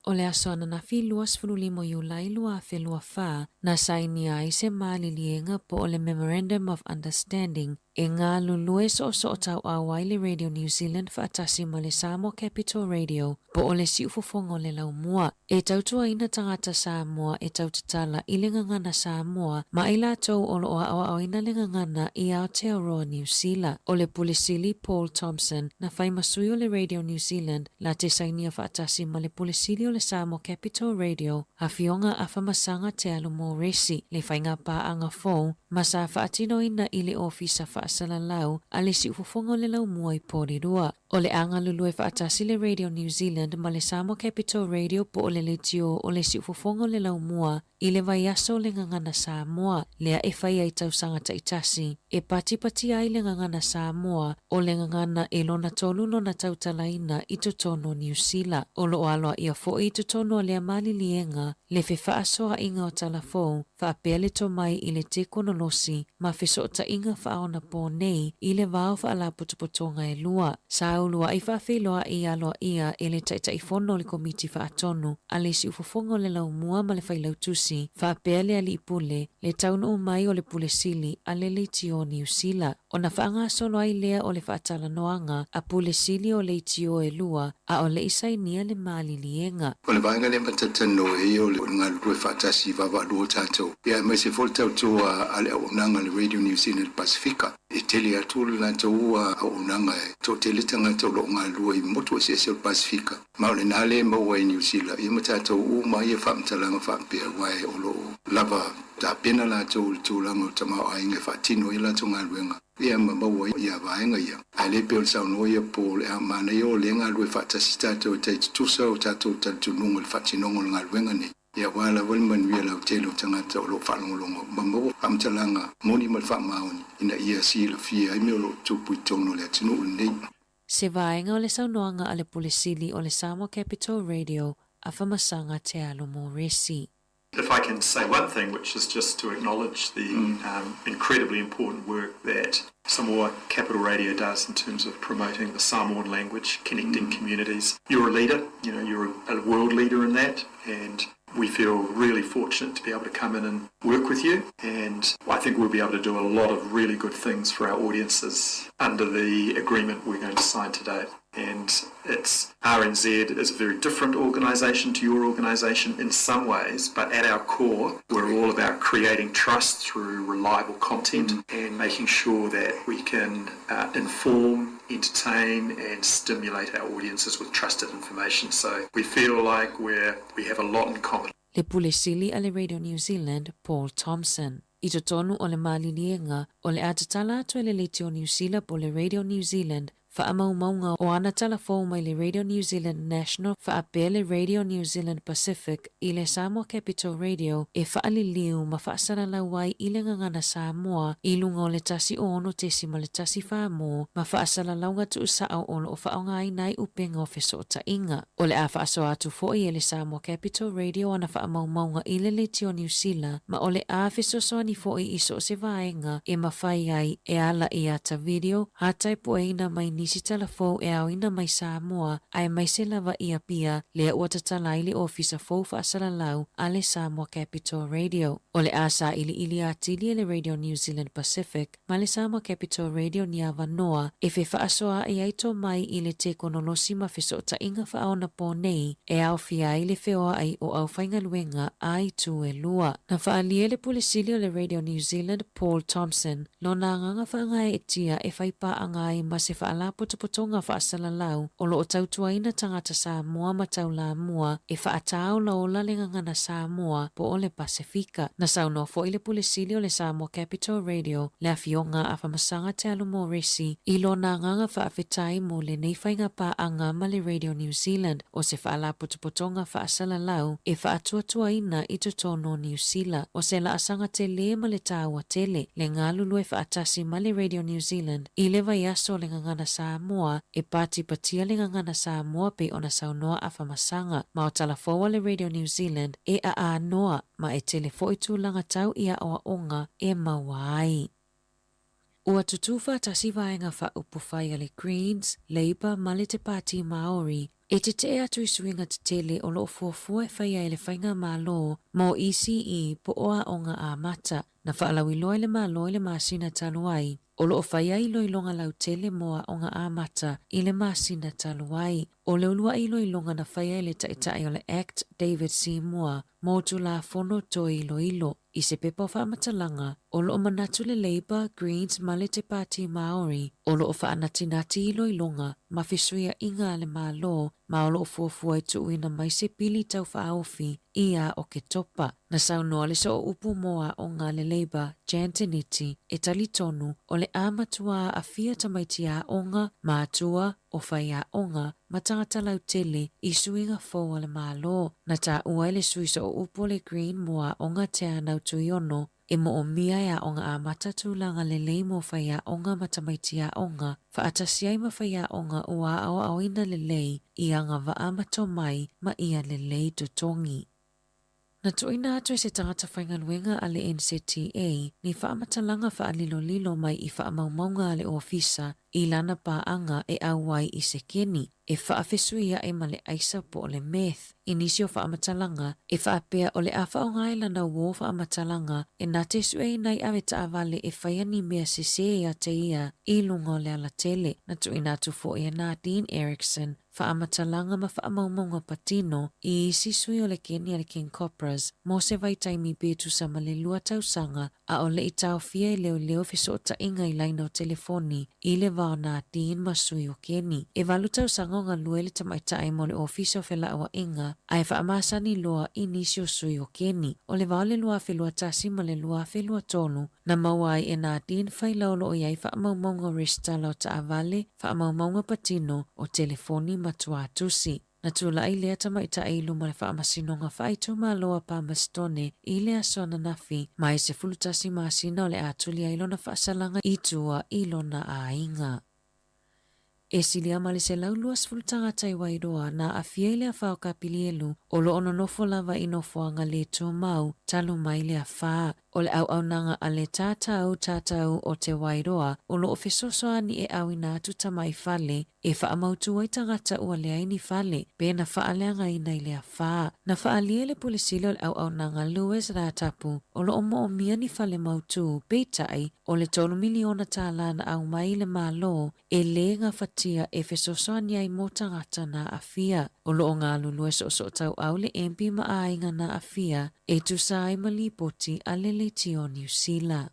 O le aso ananafi 25 o Iulai 2024, na sainia ai se maliliega po o le Memorandum of Understanding e galulue soosootauau ai le Radio New Zealand faatasi ma le Samoa Capital Radio po o le siufofoga o le laumua. E tautuaina tagata Samoa e tautatala i le gagana Samoa ma i latou o lo o aoaoina le gagana i Aotearoa Niu Sila. O le Pule Sili Paul Thompson na fai ma sui o le Radio New Zealand la te sainia faatasi ma le Pule Sili o le Samoa Capital Radio, Afioga Afamasaga Te Alu Moresi, le faigapaaga fou ma sa faatinoina i le Ofisa Faasalalau a le Siufofoga o le Laumua i Porirua. O le a galulue faatasi le Radio New Zealand ma le Samoa Capital Radio po o le leitio o le Siufofoga o le Laumua i le vaiaso o le Gagana Samoa, lea e fai ai tausaga taitasi, e patipatia ai le Gagana Samoa o le gagana e lona tolu lona tautalaina i totonu o Niu Sila. O lo o aloaia foi i totonu o lea maliliega le fefaasoaaiga o tala fou faapea le tomai i le tekonolosi ma fesootaiga faaonapō nei i le va o faalapotopotoga e lua. Sa uluai faafeiloai aloaia e le Taitaifono o le Komiti Faatonu a le Siufofoga o le Laumua ma le Failautusi, faapea le Alii Pule, le taunuu mai o le Pule Sili a le Leitio o Niu Sila. Ona faagasolo ai lea o le faatalanoaga a Pule Sili o Leitio e lua a o le i sainia le maliliega. O le vaega lea ma talatalanoa ai o le galulue faatasi i vaavaalua o tatou, ia aemaise foi le tautua a le auaunaga a le Radio New Zealand i le Pasefika. E tele atu le latou auaunaga e toatele tagata o lo o galulue i motu eseese o le Pasefika, ma o lena lea e maua ai i Niu Sila ia ma tatou uma ia faamatalaga faapea aua o lo o lava tapena latou i le tulaga o le tamaoaiga e faatino ai a latou galuega ia ma maua ai ia vaega ia. Ae le pei o le saunoa ia po o le a manaia o lea e galulue faatasi tatou e tai tutusa o tatou talitonuga i le faatinoga o le galuega nei. Ia aua lava le manuia lautele o tagata o lo o faalogologo ma maua faamatalaga moni ma le faamaoni ina ia silafia ai mea o lo o tupu i totonu o le atunuu lenei. Se vaega o le saunoaga a le Pule Sili o le Samoa Capital Radio Afamasaga Te Alo Moresi. If I can say one thing, which is just to acknowledge the um, incredibly important work that Samoa Capital Radio does in terms of promoting the Samoan language, connecting communities. You're a leader, you know, you're a, a world leader in that, and we feel really fortunate to be able to come in and work with you. And I think we'll be able to do a lot of really good things for our audiences under the agreement we're going to sign today. And it's RNZ is a very different organisation to your organisation in some ways, but at our core, we're all about creating trust through reliable content and making sure that we can uh, inform, entertain, and stimulate our audiences with trusted information. So we feel like we're, we have a lot in common. Le Pule Sili a le Radio New Zealand, Paul Thompson. I totonu o le maliliega, o le a tatala atu e le Leitio Niu Sila po o le Radio New Zealand faamaumauga o ana tala fou mai le Radio New Zealand National faapea le Radio New Zealand Pacific i le Samoa Capital Radio e faaliliu ma faasalalau ai i le gagana Samoa i luga o le 106.14 ma faasalalauga tuusao o lo o faaaogaina ai upega o fesootaiga. O le a faasoa atu foi e le Samoa Capital Radio ana faamaumauga i le Leitio Niu Sila ma o le a fesoasoani foi i so o se vaega e mafai ai e ala i ata video ata e pueina mai nisi tala fou e aoina mai Samoa aemaise lava i Apia lea ua tatala ai le ofisa fou faasalalau a le Samoa Capital Radio. O le a sailiili atili e le Radio New Zealand Pacific ma le Samoa Capital Radio ni avanoa e fefaasoaai ai tomai i le tekonolosi ma fesootaiga faaonaponei e aofia ai le feoai o aufaigaluega a itu e lua. Na faaalia e le Pule Sili o le Radio New Zealand, Paul Thompson, lona agaga faagaeetia e fai paaga ai ma se faalapotopotoga faasalalau o lo o tautuaina tagata Samoa ma taulamua e faataolaola le gagana Samoa po o le Pasefika. Na saunoa foi le Pule Sili o le Samoa Capital Radio, le Afioga a Famasaga Te Alu Moresi, i lona agaga faafetai mo lenei faiga paaga ma le Radio New Zealand o se faalapotopotoga faasalalau e faatuatuaina i totonu o Niu Sila. O se laasaga tele ma le taua tele, le galulue faatasi ma le Radio New Zealand i le vaiaso o le Gagana Samoa e patipatia le Gagana Samoa pei ona saunoa a Famasaga ma o tala fou a le Radio New Zealand e aanoa ma e tele foi tulaga tau i aoaoga e maua ai. Ua tutū faatasi vaega faaupufai a le Greens, Labour ma le Te Pāti Māori e tetee atu i suiga tetele o lo o fuafua e fai ai le Faigamalo mo ECE po o Aoga Amata na faalauiloa e le Malo i le masina talu ai. O lo o fai ai iloiloga lautele mo Aoga Amata i le masina talu ai. O le uluai iloiloga na faia e le Taitai o le Act David Seymour mo Tulafono Toe Iloilo i se pepa o faamatalaga, o lo o manatu le Labour, Greens ma le Te Pāti Māori o lo o faanatinati iloiloga ma fesuiaiga a le Malo ma o lo o fuafua e tuuina mai se pili taufaaofi ia Oketopa. Na saunoa le sooupu mo aoga a le Labour, Jan Tinetti, e talitonu o le a matua aafia tamaiti aoga, matua, o faiaoga ma tagata lautele i suiga fou a le Malo. Na taua e le sui sooupu o le Green mo aoga Te Anau Tuiono e moomia e Aoga Amata tulaga lelei mo faiaoga ma tamaiti aoga, faatasi ai ma faiaoga ua aoaoina lelei i agavaa ma tomai ma ia lelei totogi. Na tuuina atu e se tagata faigaluega a le NZTA ni faamatalaga faalilolilo mai i faamaumauga a le ofisa i lana paaga e auai i sekeni e faafesuiaʻi ma le aisa po o le meth i nisi o faamatalaga e faapea o le a faaaoga ai lana uō faamatalaga e na te sueina i ave taavale e faia ni mea sesē ia te ia i luga o le alatele. Na tuuina atu foi e Nadine Erickson faamatalaga ma faamaumauga patino i isi sui o le keni a le King Cobras mo se vaitaimi pe tusa ma le lua tausaga a o le i taofia e leoleo fesootaiga i laina o telefoni i le va o Nadine ma sui o keni. E valu tausaga o galue le tamaitai mo le ofisa o felauaiga ae faamasani loa i nisi o sui o keni. O le va o le 2021 ma le 2023 na maua ai e Nadine faila o lo o i ai faamaumauga o resitala o taavale, faamaumauga patino o telefoni ma tuatusi. Na tulai lea tamaitai i luma o le Faamasinoga Faaitumalo a Palmerstone i le aso ananafi, ma e 11 masina o le a tuli ai lona faasalaga i tua i lona aiga. E silia ma le 120 tagata i Wairoa na aafia i le afa o Kapilielu o lo o nonofo lava i nofoaga le tumau talu mai le afa. O le auaunaga a le Tatau Tatau o Te Wairoa o lo o fesoasoani e ʻauina atu tama i fale e faamautu ai tagata ua leai ni fale pe na faaleagaina i le afa. Na faaalia e le Pule Sili o le Auaunaga Louis Ratapu o lo o moomia ni fale mautū, peitai, o le tolu miliona tālā na aumai i le Malo e lē gafatia e fesoasoani ai mo tagata na aafia. O lo o galulue soosootauau le MP ma aiga na aafia e tusa ai ma lipoti a le Leitio Niu Sila.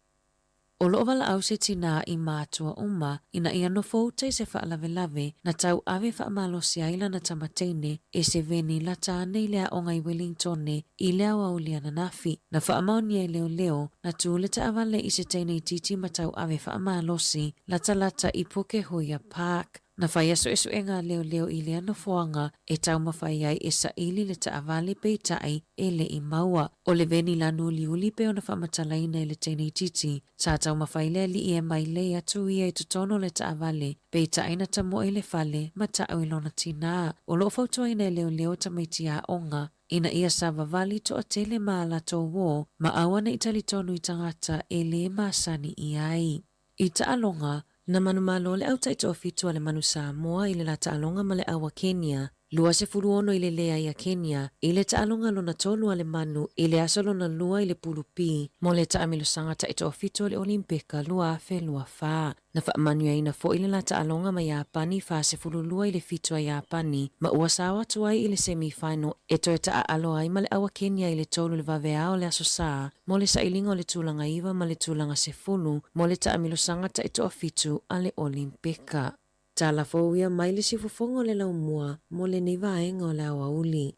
O lo o valaau se tinā i mātua uma ina ia nofo uta i se faalavelave na tauave faamalosi ai lana tama teine e se veni lata ane i le aoga i Wellingtone i le aoauli ananafi. Na faamaonia e leoleo, na tū le taavale i se teine itiiti ma tauave faamalosi latalata i Pukehuia Park. Na whai a suesuega a leoleo i lea nofoaga e taumafai ai e saili le taavale peitai e le i maua. O le veni lanu uliuli pei ona faamatalaina e le teine itiiti. Sa taumafai le alii e mailei atu ia i totonu o le taavale, peitai na tamoe i le fale ma ta'u i lona tinā. O lo o fautuaina e leoleo tamaiti aoga ina ia savavali toatele ma a latou uō ma aua ne i talitonu i tagata e lē masani i ai. I taaloga, na manumalo le au taitoafitu a le Manu Samoa i le la taaloga ma le au a Kenya, 26 i le leai a Kenya, i le taaloga lona tolu a le Manu i le aso lona lua i le Pulu B mo le taamilosaga taitoafitu o le Olimpeka 2024. Na faamanuiaina foi le la taaloga ma Iapani 42 i le fitu a Iapani ma ua sao atu ai i le semi final e toe taaalo ai ma le au a Kenya i le tolu i le vaveao o le Aso Sa mo le sailiga o le tulaga iva ma le tulaga sefulu mo le taamilosaga taitoafitu a le Olimpeka. Tala fou ia mai le siufofoga o le laumua mo lenei vaega o le aoauli.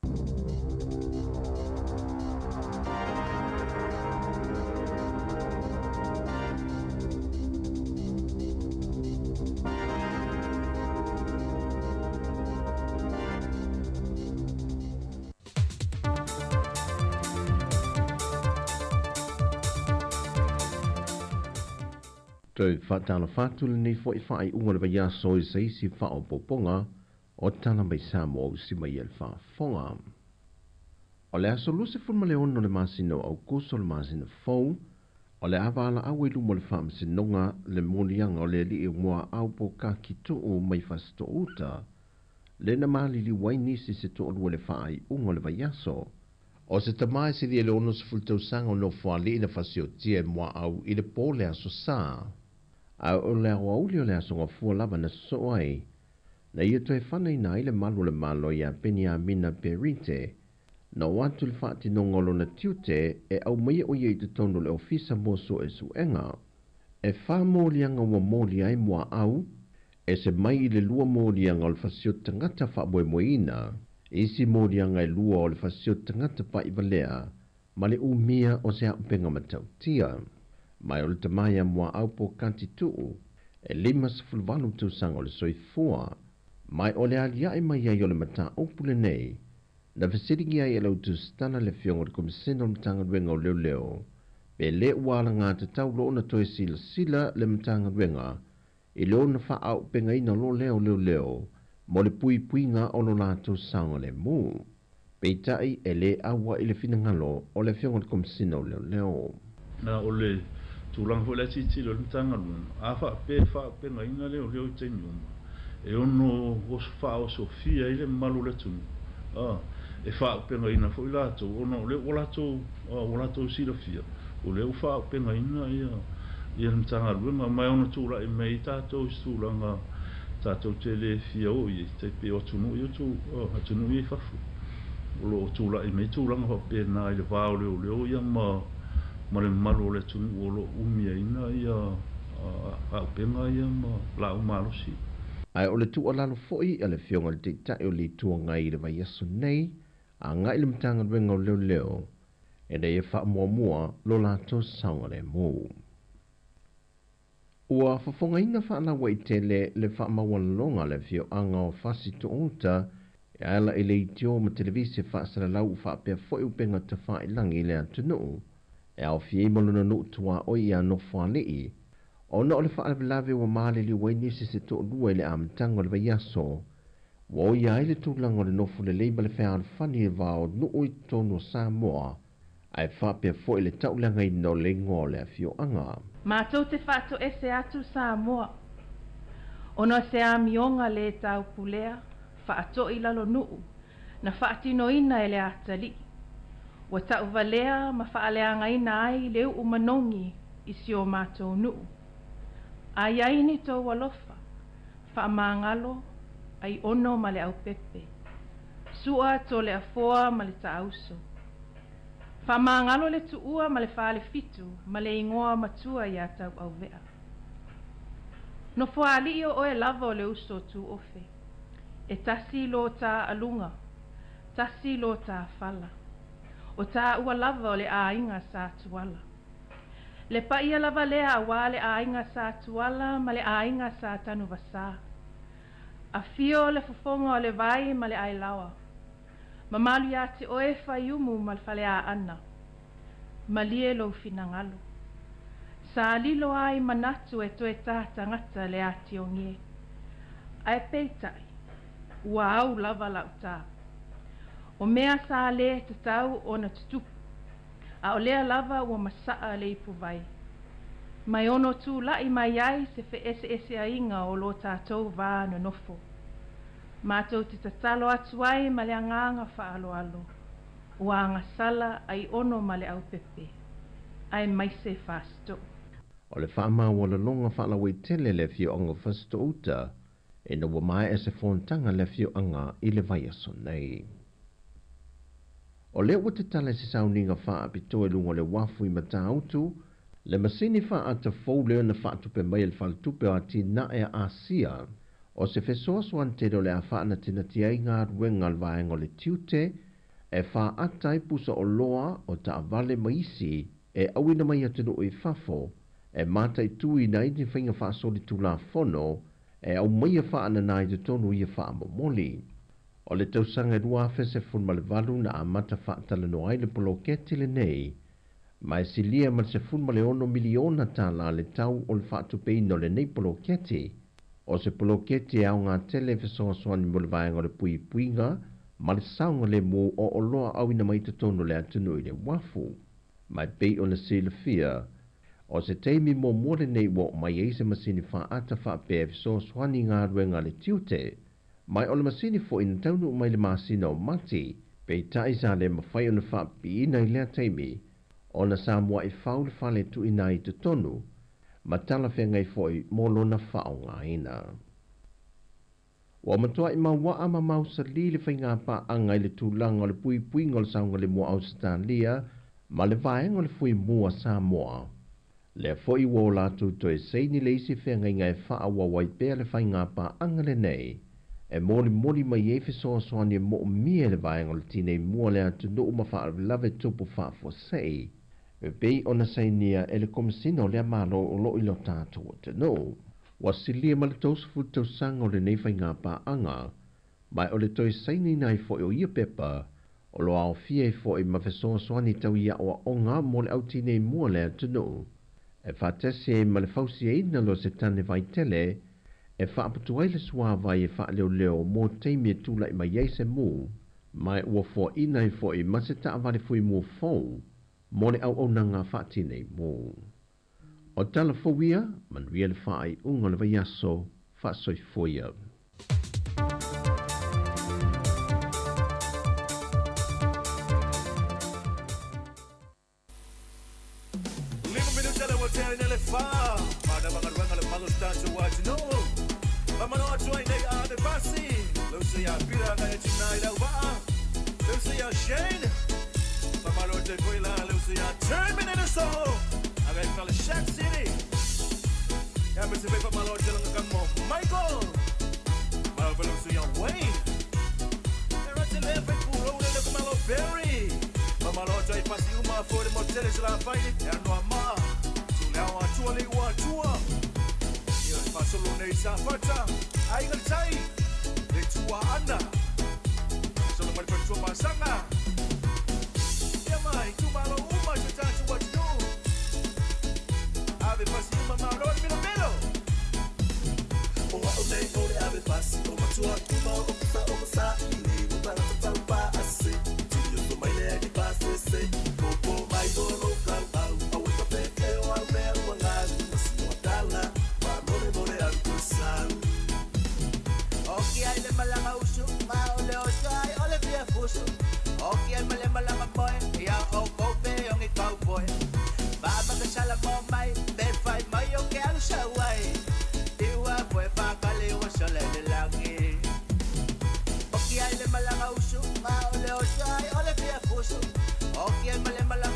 Toe faatalofa atu lenei foi faaiuga o le vaiaso i se isi faaopoopoga o Tala Mai Samoa usi mai ai le faafofoga. O le aso 26 o le masina o Aukuso le masina fou, o le a valaau i luma o le Faamasinoga le moliaga o le alii o Muaau Pokaki Tuu mai Fasitoouta, le na maliliu ai nisi se toalua i le faaiuga o le vaiaso. O se tama e silia i le 60 tausaga o Nofoalii na fasiotia e Muaau i le po le Aso Sa. A o le aoauli o le Aso Gafua lava na sosoo ai, na ia toe fanaina ai le malu o le Malo iā Peniamina Perite, na oo atu i le faatinoga o lona tiute e aumaia o ia i totonu o le Ofisa mo Suesuega. E fa moliaga ua moli ai Muaau, Ese mai i le lua moliaga o le fasioti tagata faamoemoeina, isi moliaga e lua o le fasioti tagata paʻivalea ma le umia o se auupega matautia. Mai o le tama ia Muaau Pokati Tuu, e 58 tausaga o le soifua, mai o le aliae mai ai o le mataupu lenei, na fesiligia ai e lau tusitala le Afioga i le Komisena o le Matagaluega o Leoleo, pe le ua alagatatau loa ona toe silasila le Matagaluega i le ona faaauupegaina loa lea o leoleo mo le puipuiga o lo latou saogalemu. Peitai, e le aua'i le finagalo o le Afioga i le Komesina o Leoleo. Na o le tulaga foi la e tilotilo ai le Matagaluega, a faapea e faaauupegaina leoleo i taimi uma, e ono faaosofia ai le mamalu o le atunuu, a, e faaauupegaina foi latou ona o lea ua latou, ua latou silafia, o lea ua faaauupegaina ia le Matagaluega, ma e ono tulai mai ai tatou i se tulaga tatou te le fia oo i ai, tai pei o atunuu ia, atunuu ia i fafo, o lo o tulai mai tulaga faapena i le va o leoleo ia ma ma le mamalu o le atunuu o lo o umiaina ia auupega ia ma laau malosi. Ae o le tuualalo foi a le Afioga i le Taitai o le Itu Agai i le vaiaso nei, agai i le Matagaluega o Leoleo ina ia faamuamua lo latou saogalemu. Ua fofogaina faalauaitele le faamaualaloga a le afioaga o Fasitoouta e ala i leitio ma televise faasalalau faapea foi upega tafailagi i le atunuu e aofia ai ma lona nuu tuaoi ia Nofoalii ona o le faalavelave ua maliliu ai nisi se toalua i le amataga o le vaiaso ua oia ai le tulaga o le nofo lelei ma le fealofani i le va o nuu i totonu o Samoa ae faapea foi le tauleagaina o le igoa o le afioaga. Matou te faatoese atu Samoa ona o se amioga le taupulea faatoi lalo nuu na faatinoina e le atalii, ua tauvalea ma faaleagaina ai le uu manogi i si o matou nuu. A i ai ni tou alofa, faamagalo ai ono ma le aupepe, sua to le afoa ma le taauso. Faamagalo le Tuua ma le Falefitu ma le igoa matua ia Tauauvea. Nofoalii o oe lava o le uso o Tuofe. E tasi lo taaluga, tasi lo tāfala. O tāua lava o le aiga Sa Tuala. Le paia lava lea auā le aiga Sa Tuala ma le aiga Sa Tanuvasa. Afio le fofoga o le vai ma le ailaoa. Mamalu ia te oe Faiumu ma le Faleaana. Malie lou finagalo. Sa lilo ai manatu e toe tā tagata le atiogie. Ae peitai, ua au lava lau tā. O mea sa lē tatau ona tutupu, a o lea lava ua masaa le ipuvai. Ma e ono tulai mai ai se feeseeseaiga o lo tatou va nonofo. Matou te tatalo atu ai ma le agaga faaaloalo, ua agasala Aiono ma Leaupepe, aemaise Fasito'o. O le faamaualaloga faalauaitele a le afioaga o Fasito'outa ina ua maea se fonotaga a le afioaga i le vaiaso nei. O lea ua tatala i se sauniga faapitoa i luga o le uafu i Matautu, le masini faaata fou lea na faatupe mai e le Faletupe o Atinae a Asia. O se fesoasoani tele o le a faanatinati ai galuega a le vaega o le tiute e faaata ai pusa oloa o taavale ma isi e auina mai atunuu i fafo e mataituina ai ni faiga faasolitulafono e aumaia faanana i totonu ia faamomoli. O le tausaga e 2018 na amata faatalanoa ai le poloketi lenei, ma e silia ma le $16 miliona tālā le tau o le faatupeina o lenei poloketi. O se poloketi e aoga tele e fesoasoani mo le vaega o le puipuiga ma le saogalemu o oloa auina mai totonu o le atunuu i le uafu. Ma e pei ona silafia, o se taimi muamua lenei ua oo mai ai se masini faaata faapea e fesoasoani i galuega a le tiute. Ma o le masini foi na taunuu mai le masina o Mati, peitai sa le mafai ona faapipiina i lea taimi, ona sa mua'i fau le fale e tuuina ai i totonu, ma talafeagai foi mo lona faaaogaina. Ua matua'i maua'a ma mausali le faigapaaga i le tulaga o le puipuiga o le saogalemu o Ausetalia ma le vaega o le Fuimu a Samoa. Lea foi ua o latou toe saini le isi feagaiga e faaauau ai pea le faigapaaga lenei, e molimoli mai ai fesoasoani e moomia e le vaega o le tinei mu a le atunuu ma faalavelave tupu faafuasei, e pei ona sainia e le Komesina o lea Malo o lo o i lo tatou atunuu. Ua silia ma le 30 tausaga o lenei faigapaaga, ma o le toe sainiina ai foi o ia pepa, o lo o aofia ai foi ma fesoasoani tau i aoaoga mo le au tinei mu a le atunuu, e faatasi ai ma le fausiaina loa o se tane vaitele e faaputu ai le suāvai e faaleoleo mo taimi e tulai mai ai se mu, ma ua foaina ai foi ma se taavale fuimu fou mo le auaunaga faatinei mu. O tala fou ia, manuia le faaiuga o le vaiaso, faasoifua ia. Lima minuta le ua tea ina le fa Mana magaluega le malo tatou atunuu Famano atu ai nei a le pasi Lucy ia Pira ngai atu nai lau vaa Lucy ia Shane Famalo atu ai foi la Lucy ia Terminator Soul Agai fale Shack City Ia me se fai famalo atu langa ka mo Michael Malo fa Lucy ia Wayne E rate le fai puro le le malo Perry Famalo atu ai pasi uma fo le mo tele se la fai E anoa maa Tu le awa atua le ua atua Ia le fasolo nei sa fata Aiga le tai Le tua ana Solo mai le faletua masaga Ia mai itumalo uma i so tatou atunuu Ave pasi uma malo le milomilo. O a'u nei o le ave pasi o matua uma o kusa o masaili o tagata taupaase Tuli oso mai le agi pasese Popo mai o lou kauau Aue ka pepe o au mea ua galu Masino a tala Faamolemole alu toe sau. Oki ai le malaga usu, ma o le oso ai o le fia fusu. Oki ai ma le malaga moe, ia o kou pe ongi cowboy. Ba ma ka sala mo mai, pe fai mai o ke alu sau ai. Iwa foe whakale ua sole le langi. Oki ai le malaga usu, ma o le oso ai o le fia fusu. Oki ai ma le malaga.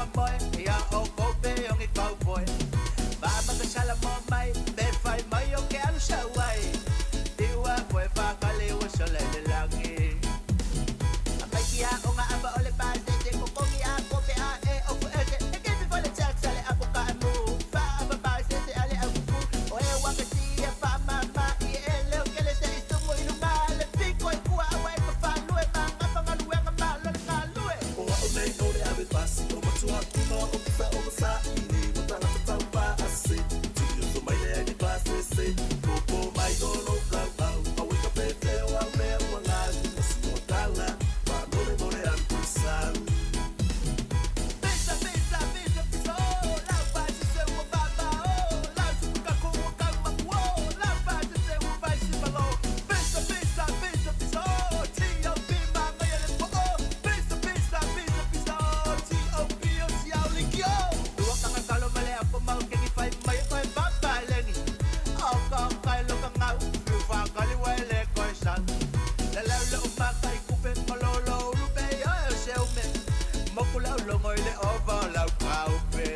Moku le aulogo i le ova o lau kaupe.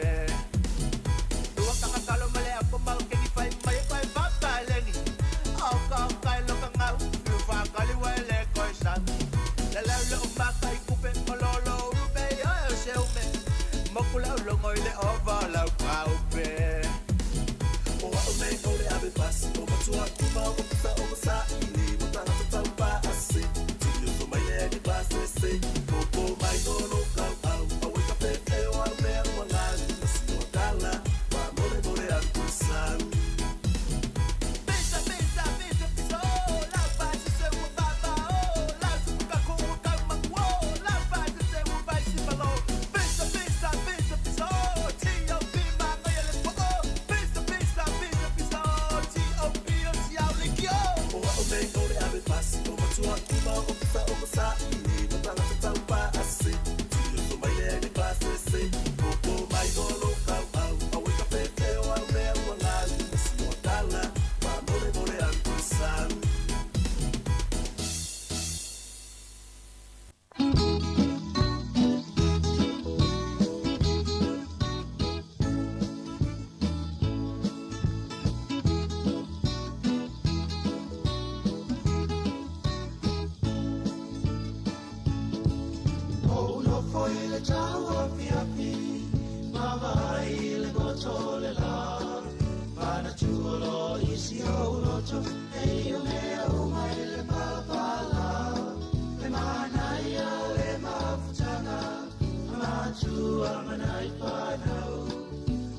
Tua kanga kalo ma le apo mau kengi fai mai e koe papaleni. Au ka au kai loka ngau, fiu whakali wa e le koe sau. Le lau le umaka i kupe, o lolo urupe i oe o se ume. Moku le aulogo i le ova o lau kaupe. O au nei o le ave pasi, o matua kuma o kusa o masaini, mo tangata tau pa ase. Tini o mai le ani pasese, popo mai o lo kau au, au e ka pepe o au mea ua ngau, masi o tala, pa more more aru kusau. Pisa, pisa, pisa, pisa, oh, la pasi se ua baba, oh, la suka ko ua kau maku, oh, la pasi se ua vai si malo. Pisa, pisa, pisa, pisa, oh, T.O.P. ma ngai le po, oh, pisa, pisa, pisa, pisa, oh, T.O.P. o si au le ki, oh. O au nei o le ave pasi, o matua kuma o kusa o masaini, mo tangata tau pa ase. Tini o mai le ani pasese, popo mai o lo kau au, au e ka pepe o au mea ua ngau, masi o tala, pa more more aru kusau. O no foi le tau afi afi, mavai le goto le la. Pana tuolo isi o loto, e o mea o mai le palapala. Le manaia le mafutanga, matua manai whanau.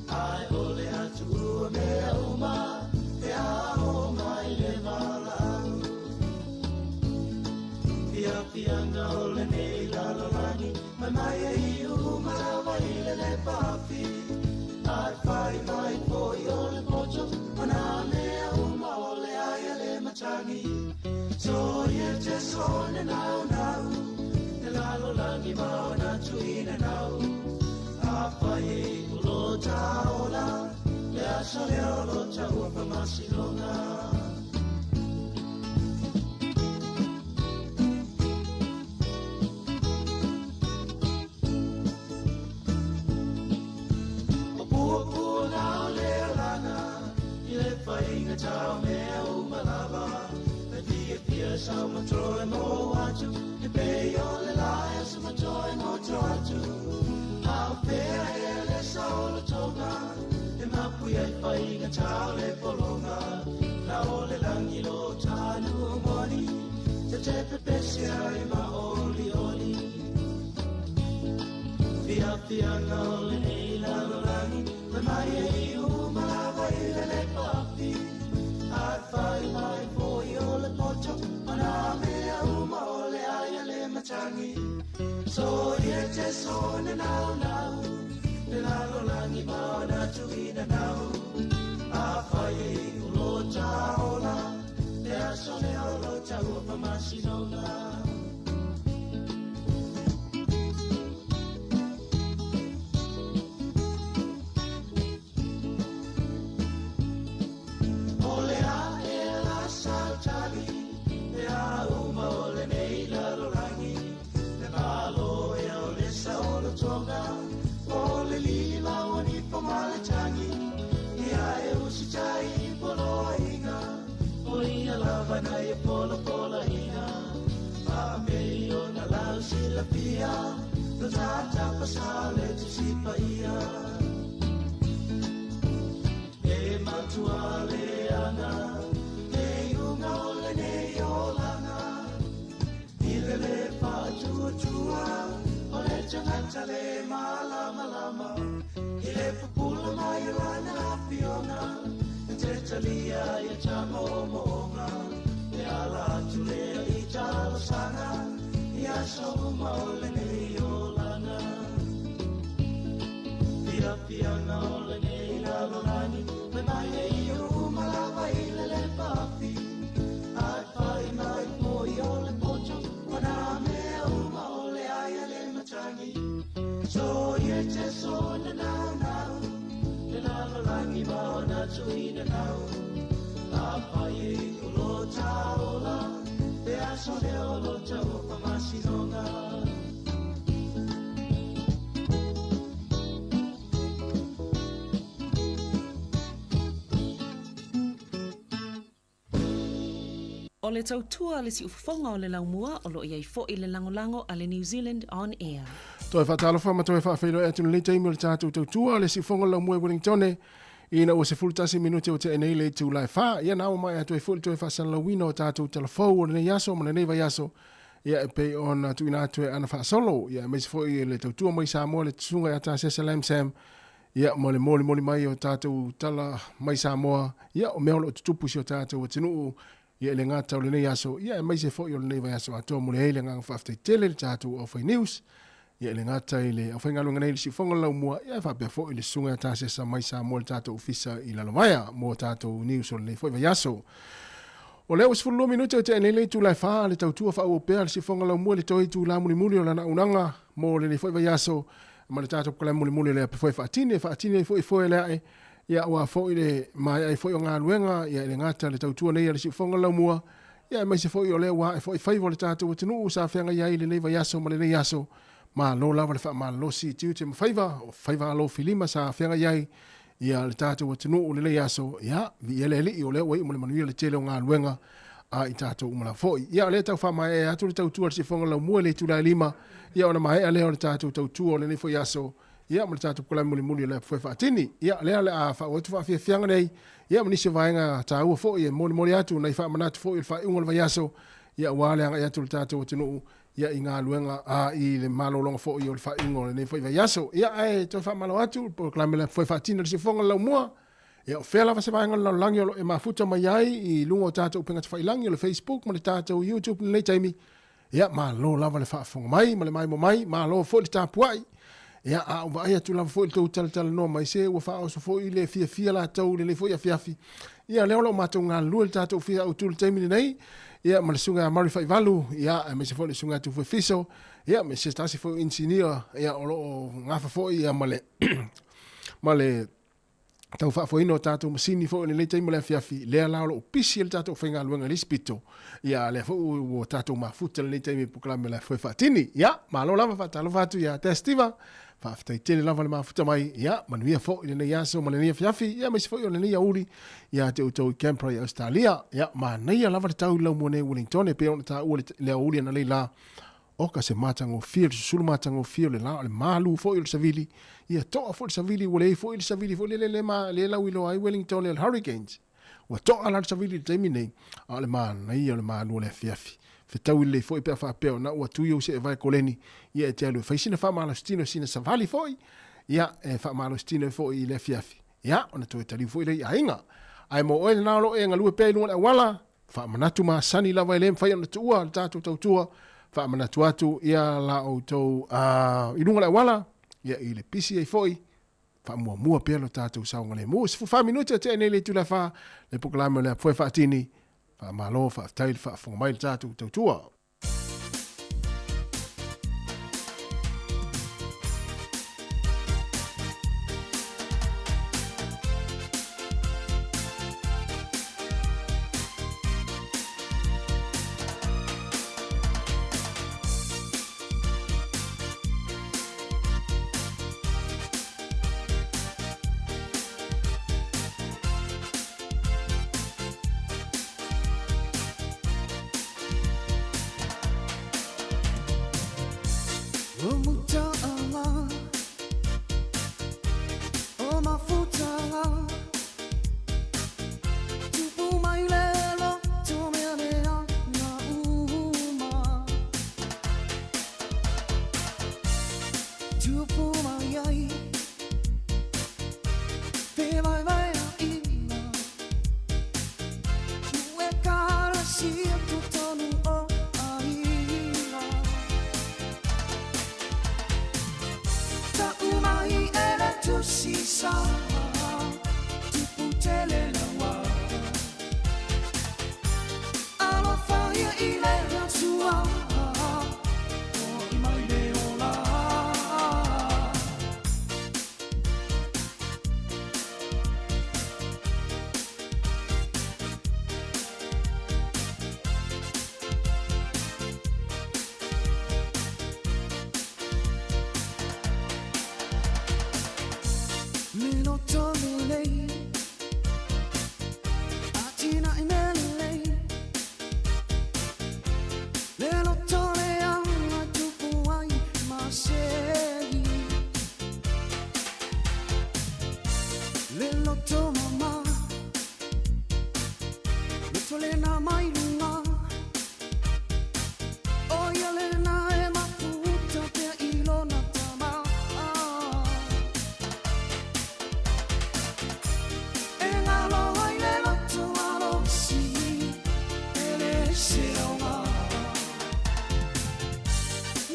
Ai o le atu ua mea uma, e a o mai le valau. Fia fianga o le nei lalolagi, mai mai e i uma lava i le le pafi. Ai fai mai foi o le poto, o nā mea uma o le ai a le matangi. So ie te so ne nau nau, ne lalolagi ma o nā tuina nau. A fai e ulo taola, le aso le olo taua whamasinonga. O pua pua ngā o le alanga, i le whainga tau mea umalava. Le fia fia sau matroe mo atu, e pe o le lae sa matroe mo tro atu. Au pea e le sao le tonga, e mapu i whainga tau le polonga. Na o le langi lo tanu moni, te te pepesi ai ma oli oli. Fia fia ngā o le nei lalolagi, mai mai e i umalava i le le pafi. Ai whai mai foi o le poto, o nā mea uma o le ai a le matangi. So ie te so ne nau nau, le lalolagi ma o nā tuina nau. A whai e i ulo taola, le aso le olo taua whamasinonga. O le a e la sautali, le a uma o le nei lalolagi. Le malo e o le sa o le tonga, o le lima o ni pomale tangi. Ia e usi tai polo inga, o ia lava na e polo polo inga. Pa me o na lau si la pia, lo tata pa sa le tu si pa ia. E matua le anga, e unga o le nei o langa. I le le pa tua tua, o le tangata le malama lama. I le pupula mai lana la fionga, e te talia i ta momonga. E ala atu le i talo sanga, i aso uma o le nei o langa. Fia fianga o le nei lalolagi, mai mai e i uma lava i le le pafi. Ai fai mai foi o le poto, o nā mea uma o le ai a le matangi. So ie te so na nau nau, le lalolagi ma o nā tuina nau. A pai e ulo taola, le aso le olo taua whamasinonga. O le tautua a le siufofoga o le laumua o lo o i ai foi le lagolago a le New Zealand On Air. Toe faatalofa ma toe faafeiloai atu i lenei taimi o le tatou tautua a le siufofoga o le laumua i Wellingtone ina ua 11 minute ua tea nei le itula e 4. Ia na ua maea atu ai foi le toe faasalalauina o tatou talafou o lenei aso ma lenei vaiaso ia e pei ona tuuina atu e ana faasolo ia aemaise foi le tautua mai Samoa le Susuga ia Tasesa Lam Sam Ia, ma le molimoli mai o tatou tala mai Samoa, ia, o mea o lo o tutupu i si o tatou atunuu, ia, e le gata o lenei aso, ia, aemaise foi o lenei vaiaso atoa. Momoli ai le agaga faafetai tele i le tatou aufai news, ia, e le gata i le aufaigaluega nei i le siufofoga o le laumua, ia, e faapea foi le Susuga ia Tasesa mai Samoa i le tatou ofisa i Lalovaea mo tatou news o lenei foi vaiaso. O lea ua 12 minute o tea nei le itula e 4 le tautua faaauau pea a le siufofoga laumua i le toe itula mulimuli o lana auaunaga mo lenei foi vaiaso. ma le tatou polokalame mulimuli o le api foi faatini e faatini ai foi foe le ae ia aua foi le maea ai foi o galuega ia e le gata le tautua nei a le siufofoga le laumua ia aemaise foi o lea ua ae foi faiva o le tatou atunuu sa feagai ai i lenei vaiaso ma lenei aso. Malo lava le faamalolosi i tiute ma faiva o faiva alofilima sa feagai ai ia le tatou atunuu i lenei aso ia viia le Alii o lea ua iu ma le manuia le tele o galuega a i tatou uma lava foi. Ia o lea e tau faamaeaea atu le tautua a le Siufofoga Laumua i le itula e 5, ia ona maea lea o le tatou tautua o lenei foi aso, ia ma le tatou polokalame mulimuli o le Apu Faatini. Ia o lea o le a faaauau atu faafiafiaga nei, ia ma nisi o vaega taua foi e molimoli atu, nai faamanatu foi o le faaiuga o le vaiaso, ia aua le agai atu o le tatou atunuu ia i galuega a i le malologa foi o le faaiuga o lenei foi vaiaso. Ia ae toe faamalo atu le polokalame le Apu Faatini a le Siufofoga Laumua. Ia, o fea lava se vaega o le lalolagi o lo o e mafuta mai ai i luga o tatou upega tafailagi o le Facebook ma le tatou YouTube i lenei taimi, ia, malo lava le faafofoga mai ma le maimoa mai, malo foi le tapuai. Ia, a ou vaai atu lava foi i le tou talatalanoa mai, se ua faaoso foi le fiafia latou i lenei foi afiafi. Ia, o lea o lo o matou galulue i le tatou fia autu i le taimi lenei, ia, ma le Susuga ia Murray Faivalu, ia, aemaise foi le Susuga ia Tufue Fiso, ia, ma se tasi foi o inisinia, ia, o lo o gafa foi, ia, ma le, ma le tau faafoeina o tatou masini foi o lenei taimi o le afiafi, lea la o lo o pisi ai le tatou faigaluega i le isi pito, ia a lea foi ua tatou mafuta lenei taimi i polokalame o le afoe faatini. Ia, malo lava, faatalofa atu ia te Steva, faafetai tele lava le mafuta mai, ia, manuia foi lenei aso ma lenei afiafi, ia aemaise foi o lenei aoauli ia te outou i Canberra i Ausetalia. Ia, manaia lava le tau i laumua nei i Wellington e pei ona taua le aoauli analeila la, Oka se matagofie, le susulu matagofie o le la, o le malu foi o le savili, ia toa foi le savili, ua leai foi le savili foi lele le, ma, le lauiloa ai Wellington e le Hurricanes. Ua toa la le savili i le taimi nei, a o le manaia o le malu o le afiafi. Fetaui lelei foi pe a faapea ona ua tui ou seevae koleni, ia e te alu e fai sina faamalositino, sina savali foi, ia e faamalositino ai foi i le afiafi, ia ona toe taliu foi lea i aiga. Ae mo oe lena o lo o e galue pea i luga o le auala, Faamanatu masani lava e le mafai ona tuua le tatou tautua, faamanatu atu ia la outou i luga o le auala, ia i le pisi ai foi, faamuamua pea lo tatou saogalemu. 14 minute o tea nei le itula e 4, le polokalame o le Apu Faatini, faamalo, faafetai le faafofoga mai le tatou tautua. loto mama Loto lena mai luga O ia lena e mafuta pea i lona tama E ngalo ai le loto alosi E leai se aoga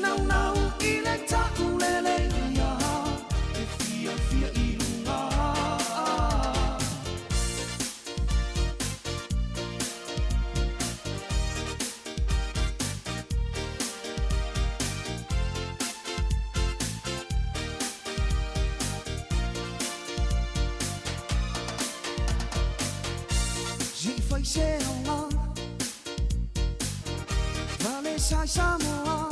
Naunau i le taulele ia E fiafia i luga. Se i fai se aoga Vale sai Samoa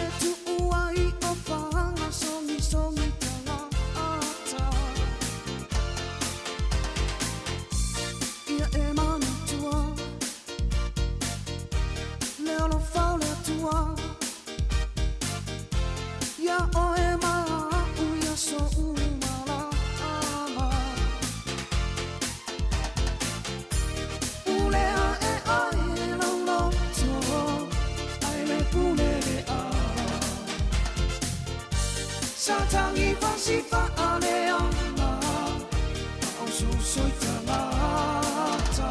E tuu ai o faga sogisogi tagata Ia e manatua Le alofa o le Atua Ia oe ma a'u i aso uma lava Pulea e oe lou loto Ai le pule le'a Sa tagi fasifa aleaga Faaosooso i tagata.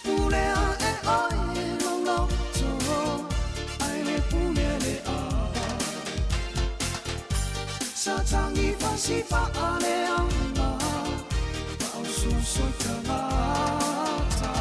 Pulea e oe lou loto Ai le pule le'a Sa tagi fasifa aleaga Faaosooso i tagata.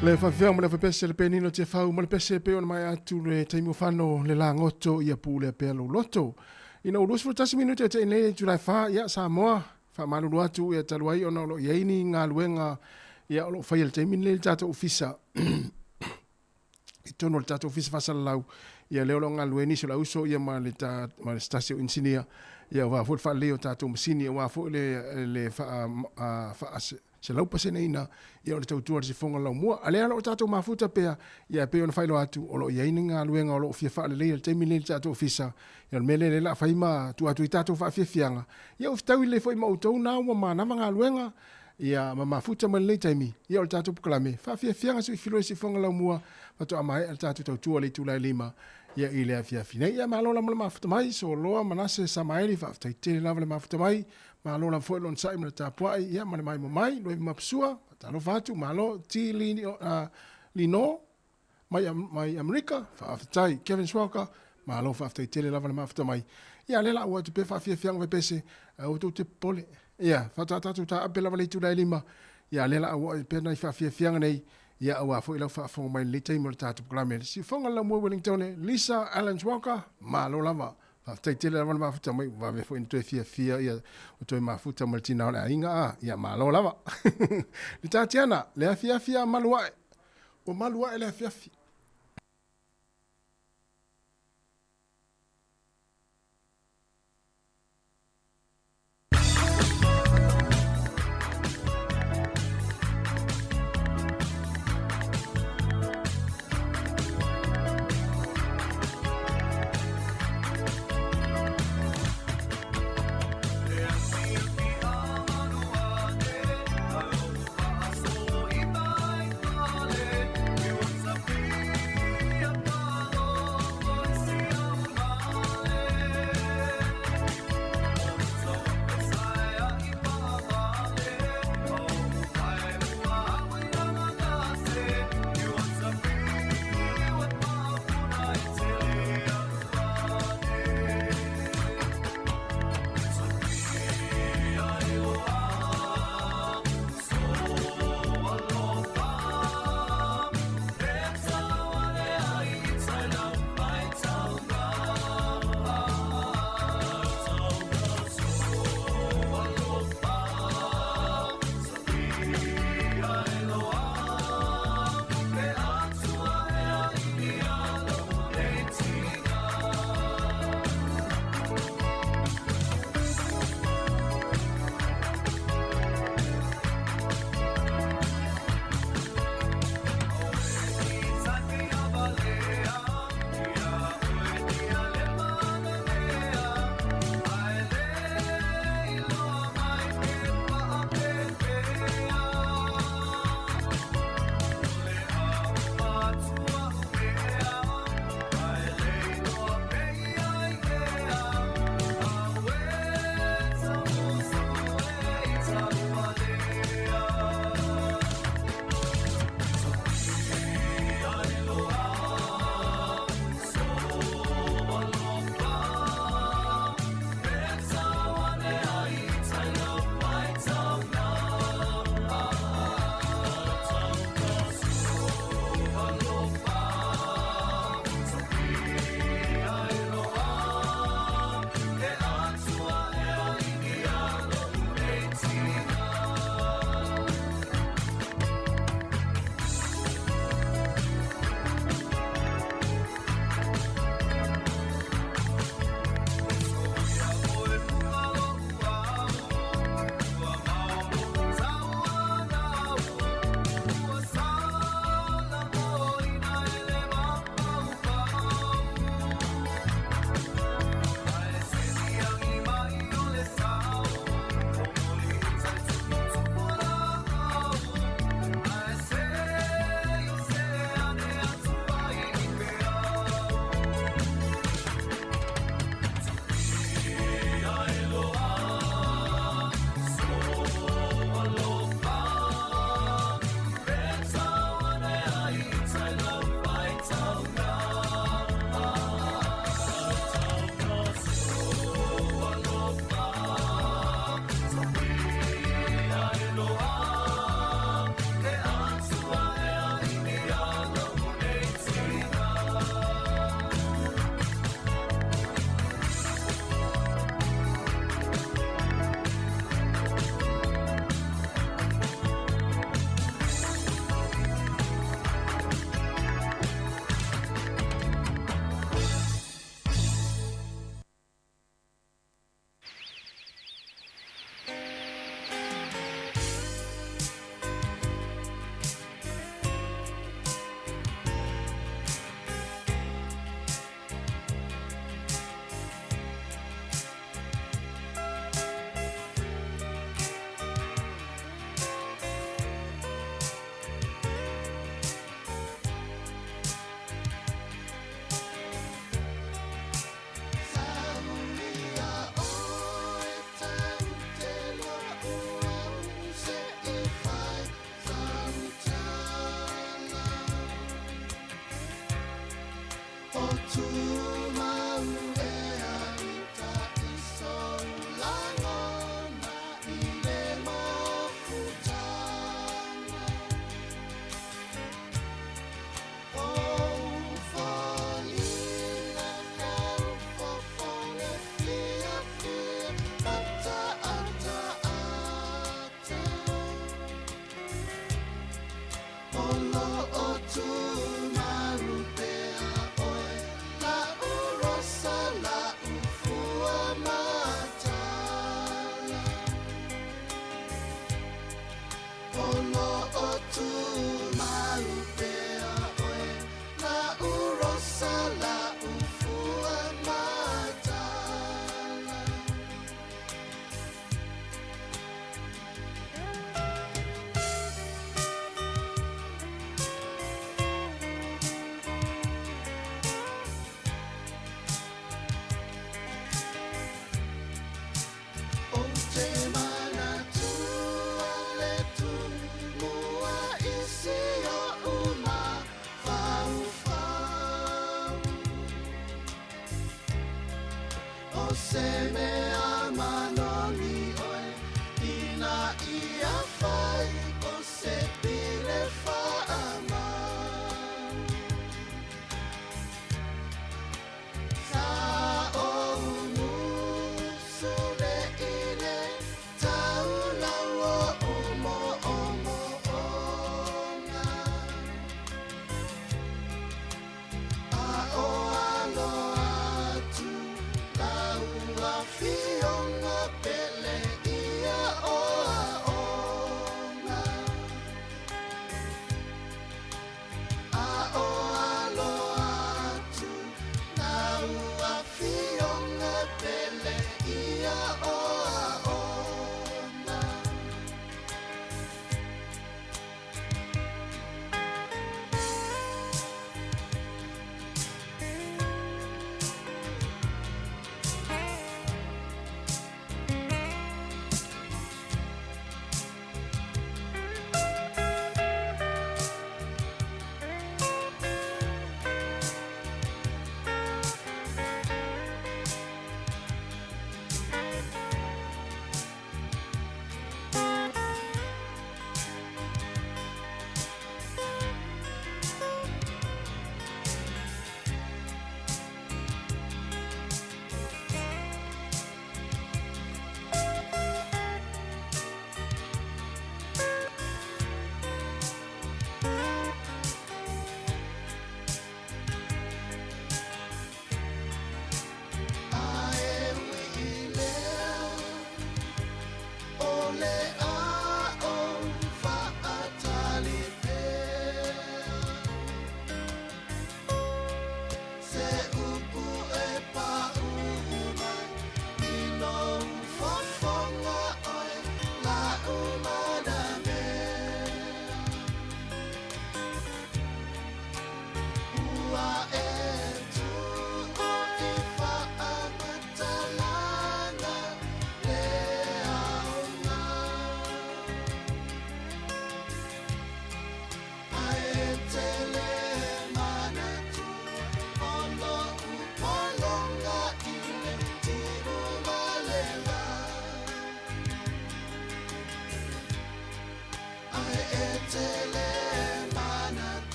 Le faafefea ma le fapese le penino te fau ma le pese pe ona mai atu le taimi o fano le lagoto ia pulea pea lou loto. Ina ua 21 minute e te nei July 4 ia Samoa. Faamalulu atu ia talu ai ona o lo o i ai ni galuega ia o lo o faia i le taimi lenei i le tatou ofisa i totonu o le tatou ofisa faasalalau, ia lea o lo o galulue ai nisi o le auso ia ma le ta, ma le se tasi o inisinia, ia aua foi le faaleleia o tatou masini aua foi le le faa faa 100%ina ia o le tautua a le sifoga laumua. A lea o lo o tatou mafuta pea, ia e pei ona faailoa atu, o lo o i ai ni galuega o lo o fia faaleleia i le taimi lenei i le tatou ofisa. Ia o le mea lea o lea o le a fai ma tuu atu ai tatou faafiafiaga. Ia ua fetaui lelei foi ma outou na ua manava galuega, ia ma mafuta mai lenei taimi, ia o le tatou polokalame faafiafiaga se i filua i sifoga laumua faatoa maea le tatou tautua i le itula e 5 ia i le afiafi nei. Ia malo lava mo le mafuta mai, Soloa, Manase, Samaeli, faafetai tele lava le mafuta mai. Malo lava foi le onosai ma le tapuai, ia ma le maimoa mai, Loiva Mapusua, faatalofa atu, malo, T. Lino, mai, mai Amerika, faafetai, Kevin Swalker, malo faafetai tele lava le mafuta mai. Ia, lea la ua atu pea faafiafiaga vaipese, aua tou te popole. Ia, faatoa tatou taape lava le itula e 5, ia, lea la ua pea nai faafiafiaga nei, ia, aua foi lau faafofoga mai i lenei taimi o le tatou polokalame. Siufoga le laumua i Wellingtone, Lisa Allen Swalker, malo lava. Faafetai tele lava le mafuta mai, ua vave foi ona toe fiafia ia ua toe mafuta ma le tina o le aiga a, ia malo lava. Le Tatiana, le afiafi a malu ae. Ua malu ae le afiafi.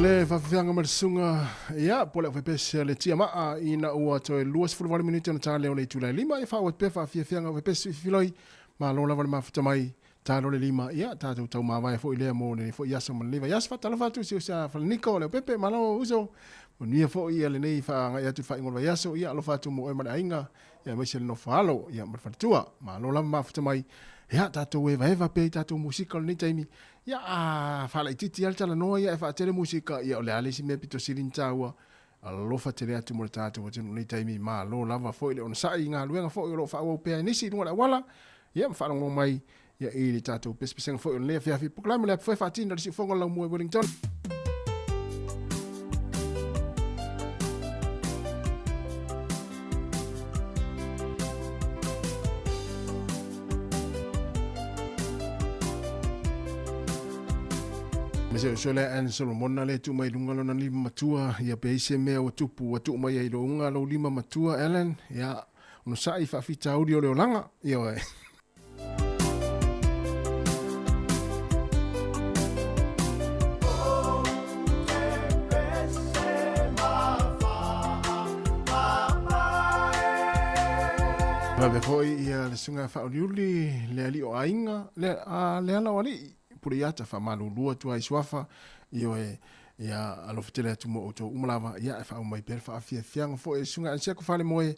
Le faafeafeaga ma le susuga, ia, po o le aufaipesia a le Tiamaa ina ua toe 28 minute ona ta lea o le itula e 5, ia faaauau atu pea faafiafiaga aufaipesi sui filifiloi, malo lava le mafuta mai, ta loa le 5, ia, tatou tau mavae foi lea mo lenei foi aso ma lenei vaiaso. Faatalofa atu i si uso a Falaniko Leaupepe, malo uso, manuia foi ia lenei faagai atu i le faaiuga o le vaiaso, ia alofa atu mo oe ma le aiga, ia aemaise le nofo alo, ia ma le faletua, malo lava mafuta mai, ia tatou evaeva pea i tatou musika o lenei taimi, Ia, a faalaitiiti lava le talanoa ia ae faatele musika, ia o le a le isi mea pito sili ona taua, alofa tele atu mo le tatou atunuu i lenei taimi, malo lava foi le onosai i galuega foi o lo o faaauau pea e nisi i luga o le auala, ia ma faalogologo mai ia i le tatou pesepesega foi o lenei afiafi. Polokalame le apu e faatino e le Siufofoga o le Laumua i Wellington. Me se uso lea Anne Solomona le tuu mai lunga lona lima matua, ia pe ai se mea ua tupu ua tuu mai ai lo unga lou lima matua Ellen, ia ono sa'i faafitauli o le olaga, ia oe. Faapea foi ia le susuga faauliuli le alii o aiga, le, a, le ala o alii, Puleiata faamalulu atu ai i suafa, ioe, ia alofa tele atu mo outou uma lava, ia e faauma mai pea le faafiafiaga foi e le susuga Ansiako Falemoe,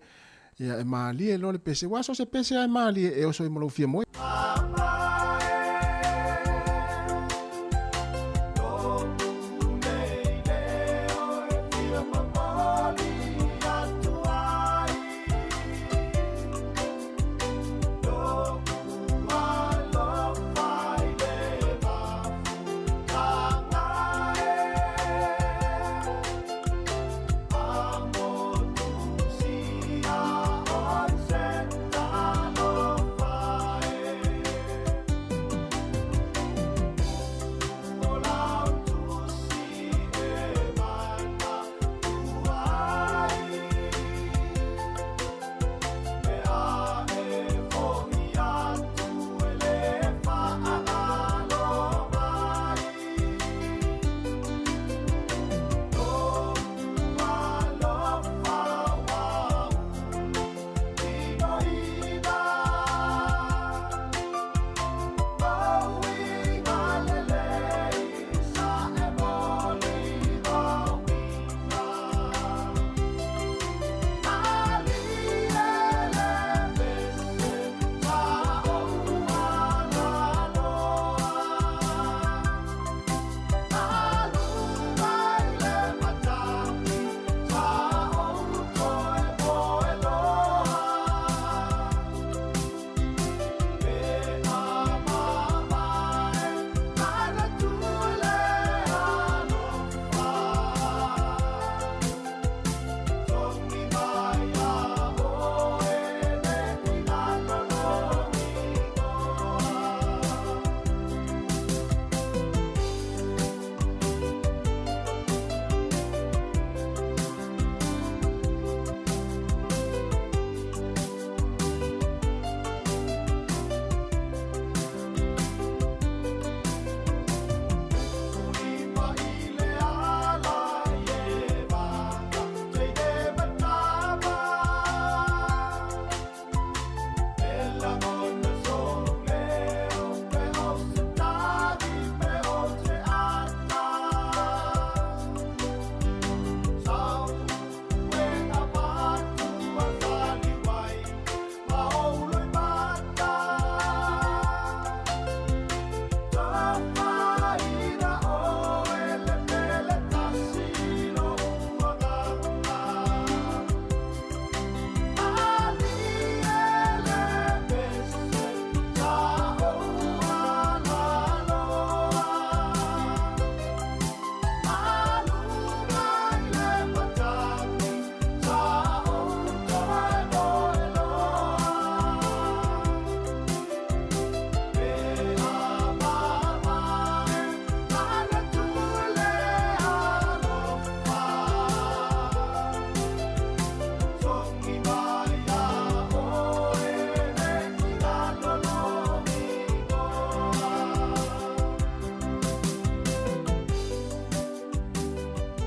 ia e malie loa le pese, ua so o se pese lava e malie e oso ai ma lou fia moe.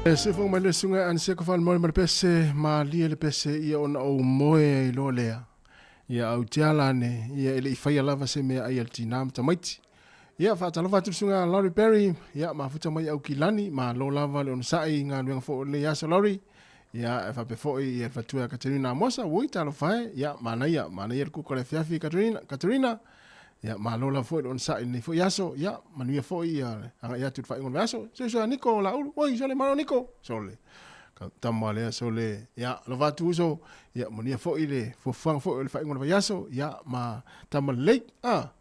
E se fofoga mai le susuga Anne Seko faamolemole ma le pese, malie le pese ia ona ou moe ai loa lea. Ia au te ala ane, ia e le i faia lava se mea ai a le tinā ma tamaiti. Ia faatalofa atu le susuga Laurie Berry, ia mafuta mai Aukilani, malo lava le onosai i galuega foi o lenei aso Laurie. Ia e faapea foi ia le faletua ia Katerina Amosa, ui talofa e, ia manaia, manaia le kuka o le afiafi Katerina, Katerina. Ia malo lava foi le onosai i lenei foi aso, ia manuia foi ia agai atu i le faaiuga o le vaiaso. Se uso ia Niko Laulu, oi sole malo Niko, sole. Ka tama lea sole, ia alofa atu uso, ia manuia foi le fuafuaga foi o le faaiuga o le vaiaso, ia ma tama lelei. Ah.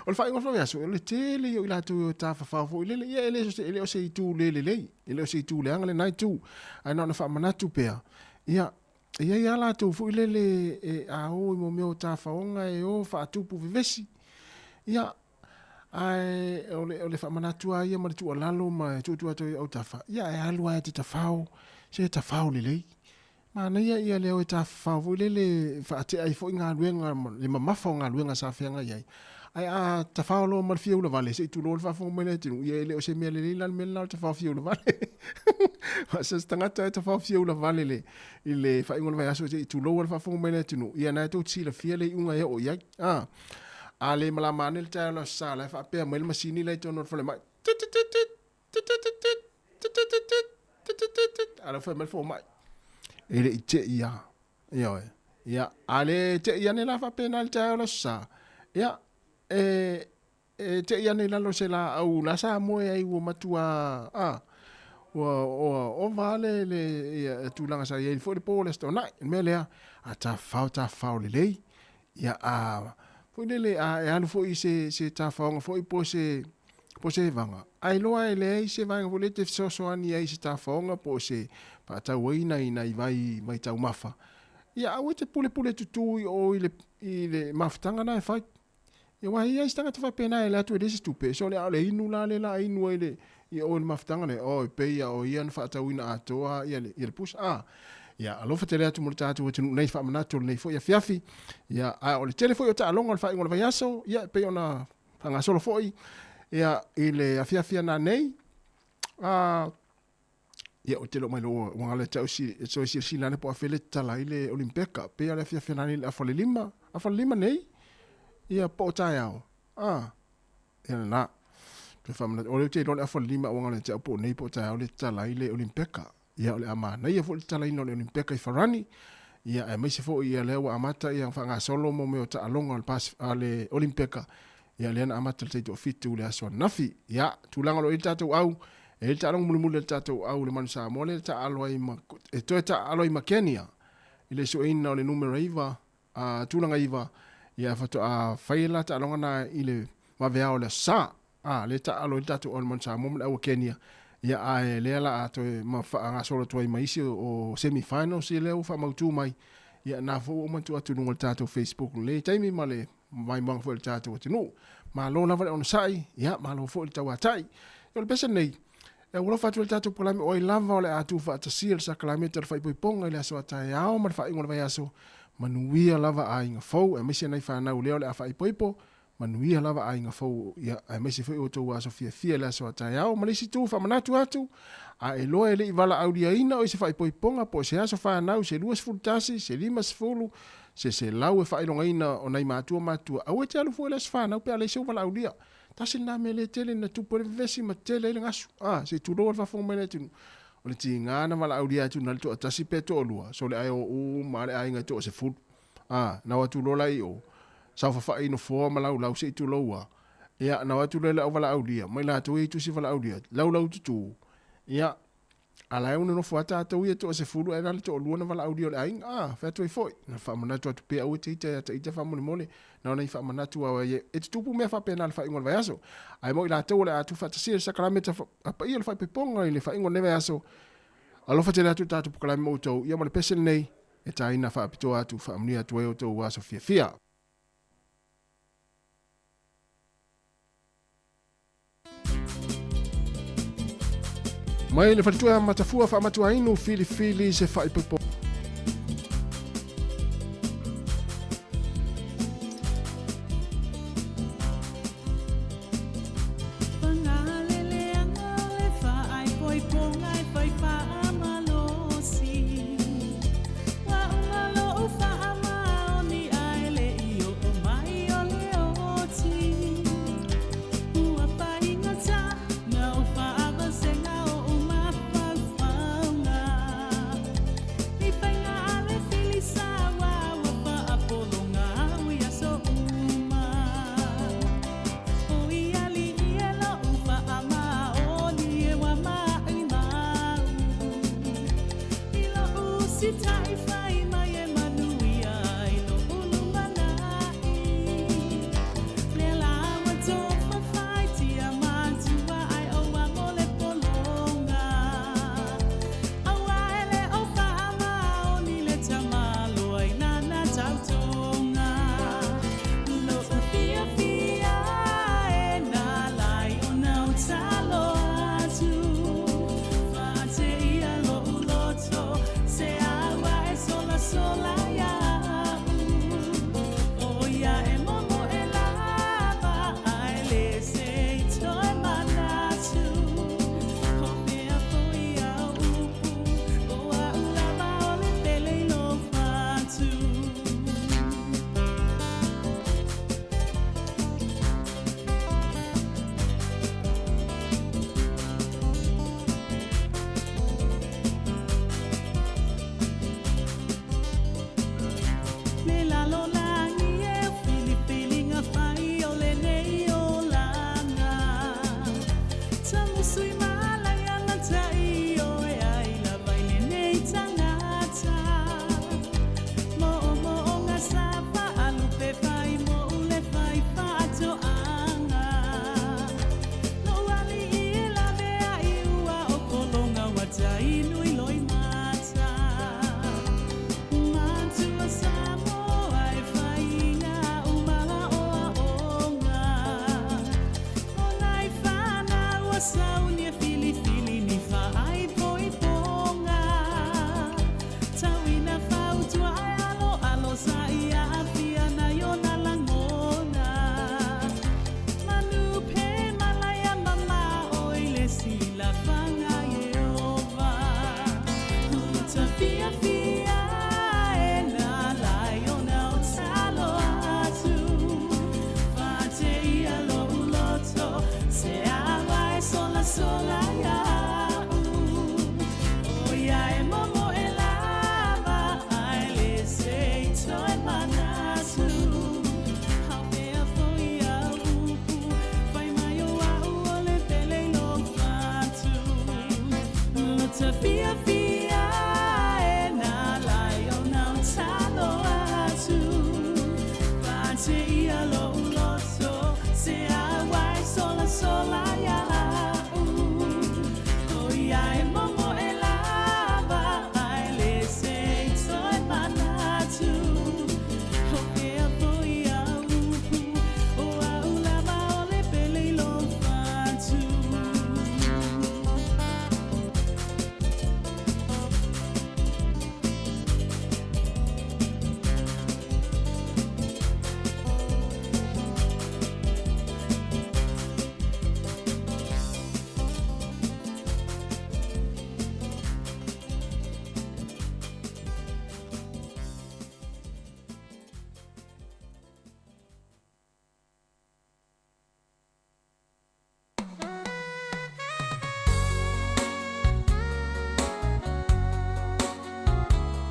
O le faaiuga o le vaiaso, o le tele ia o i latou e tafafao foi lele, ia e le, e le o se itu le lelei, e le o se itu leaga lena itu. Ae na ona faamanatu pea, ia, e i ai lava latou foi lele e a o i mo mea o tafaoga e o faatupu vevesi. Ia, ae o le, o le faamanatu lava ia ma le tuualalo ma e tuutuu atu ai i autafa, ia e alu lava e te tafao, se tafao lelei. Manaia ia le o e tafafao foi lele e faatea ai foi galuega le mamafa o galuega sa feagai ai. Ae a tafao loa ma le fia ulavale, se i tulou le faafofoga mai le atunuu, ia e le o se mea lelei la le mea lena o le tafao fia ulavale. Aua so o se tagata e tafao fia ulavale i le, i le faaiuga o le vaiaso, se i tulou le faafofoga mai le atunuu, ia na e tou te silafia le iuga e oo i ai. A, a le malama ane le taeao o le Aso Sa, la e faapea mai le masini la i totonu o le falemai, tit tit tit tit, A lea ua fai mai le fomai, e le i tei lava. Ioe. Ia, a le tei ane la faapena i le taeao o le Aso Sa, ia, e, e tei ane i lalo o se laau la sa moe ai ua matua, a, ua, ua ova lava le, le, ia, tulaga sa i ai foi le po o le Aso Toonai. O le mea lea, a tafafao, tafafao lelei. Ia, a, foi lele, a e alu foi i se, se tafaoga foi po o se, po o se vaga, ae iloa e leai se vaega foi lea e te fesoasoani ai i se tafaoga po o se faatauaina i nai vai, vai taumafa. Ia, aua e te pulepule tutū i o i le, i le mafutaga lena e fai. Ia, aua e i ai se tagata faapena e alu atu e leai se tupe, sole a o le inu la lea o le a inu ai i le, i o i le mafutaga lea, oh, e pei lava o ia na faatauina atoa ia le, ia le pusa. A, ia, alofa tele atu mo le tatou atunuu nei faamanatu o lenei foi afiafi. Ia, a o le tele foi o taaloga o le faaiuga o le vaiaso, ia, e pei ona faagasolo foi, ia, i le afiafi ana nei, a, ia, ou te le o mailoa ua galo ia te au si, e toe silasila ane po o afea le tatala ai le Olimpeka, pei o le afiafi ana nei i le afa o le 5, afa o le 5 nei, ia, po o taeao, a, Ia lena. Toe faamanatu, o lea ou te iloa le afa o le 5 ua galo ia te au po o nei po o taeao le tatala ai le Olimpeka. Ia o le a manaia foi le tatalaina o le Olimpeka i Farani. Ia aemaise foi ia lea ua amata ia faagasolo mo mea o taaloga o le Pas a le Olimpeka. Ia lea na amata i le taitoafitu i le aso ananafi. Ia, tulaga o lo o i ai le tatou au, e i ai le taaloga mulimuli a le tatou au le Manu Samoa lea e taaalo ai ma e toe taaalo ai ma Kenya i le sueina o le numera 9 a tulaga 9, ia faatoa fai ai la taaloga na i le vaveao o le Aso Sa. A, lea e taaalo ai le tatou au i le Manu Samoa ma le au a Kenya. Ia, ae lea la a toe ma faagasolo atu ai ma isi o semi-finals ia lea ua faamautu mai. Ia, na foi ua uma ona tuu atu i luga o le tatou Facebook i lenei taimi ma le maimoaga foi o le tatou atunuu. Malo lava le onosai, ia, malo foi le tauatai. Ia, o le pese lenei, E alofa atu ai le tatou polokalame o ai lava o le a tuufaatasia le sakalameta o le faaipoipoga i le aso a taeao ma le faaiuga o le vaiaso. Manuia lava aiga fou aemaise nai fanau lea o le a faaipoipo. Manuia lava aiga fou ia aemaise foi outou aso fiafia i le aso a taeao. Ma le isi itu faamanatu atu, a e iloa e le i valaauliaina o i se faaipoipoga po o se aso fanau se 21, se 50, se 100 e faailogaina o nai matua matutua, aua e te alu fua i le aso fanau pe a leai sou valaaulia. Tasi lena mea le tele na tupu ai le vevesi ma tele ai le gasu. A, se i tulou a le faafofoga mai le atunuu. O le tiga na valaaulia atu na le toatasi pe toalua, sole ae o uma lava le aiga e toasefulu. A, na o atu loa la i o, saofafai i nofoa ma laulau se i tulou a. Ia, na o atu loa i le auvalaaulia, ma i latou ia i tusi valaaulia, laulau tutū. Ia, A la e ua nonofo lava tatou ia toasefulu ae na o le toalua na valaaulia o le aiga. A, fai atu ai foi, na faamanatu atu pea aua e te ita ia ita faamolemole. Na ona i faamanatu aua e tutupu mea faapena i le faaiuga o le vaiaso. Ae mo i latou o le a tuufaatasia le sakalameta a paia o le faaipoipoga i le faaiuga o lenei vaiaso, alofa tele atu le tatou polokalame mo outou, ia ma le pese lenei e taina faapitoa atu, faamanuia atu ai outou aso fiafia. Mai le faletua Matafua faamatuainu filifili se faaipoipo.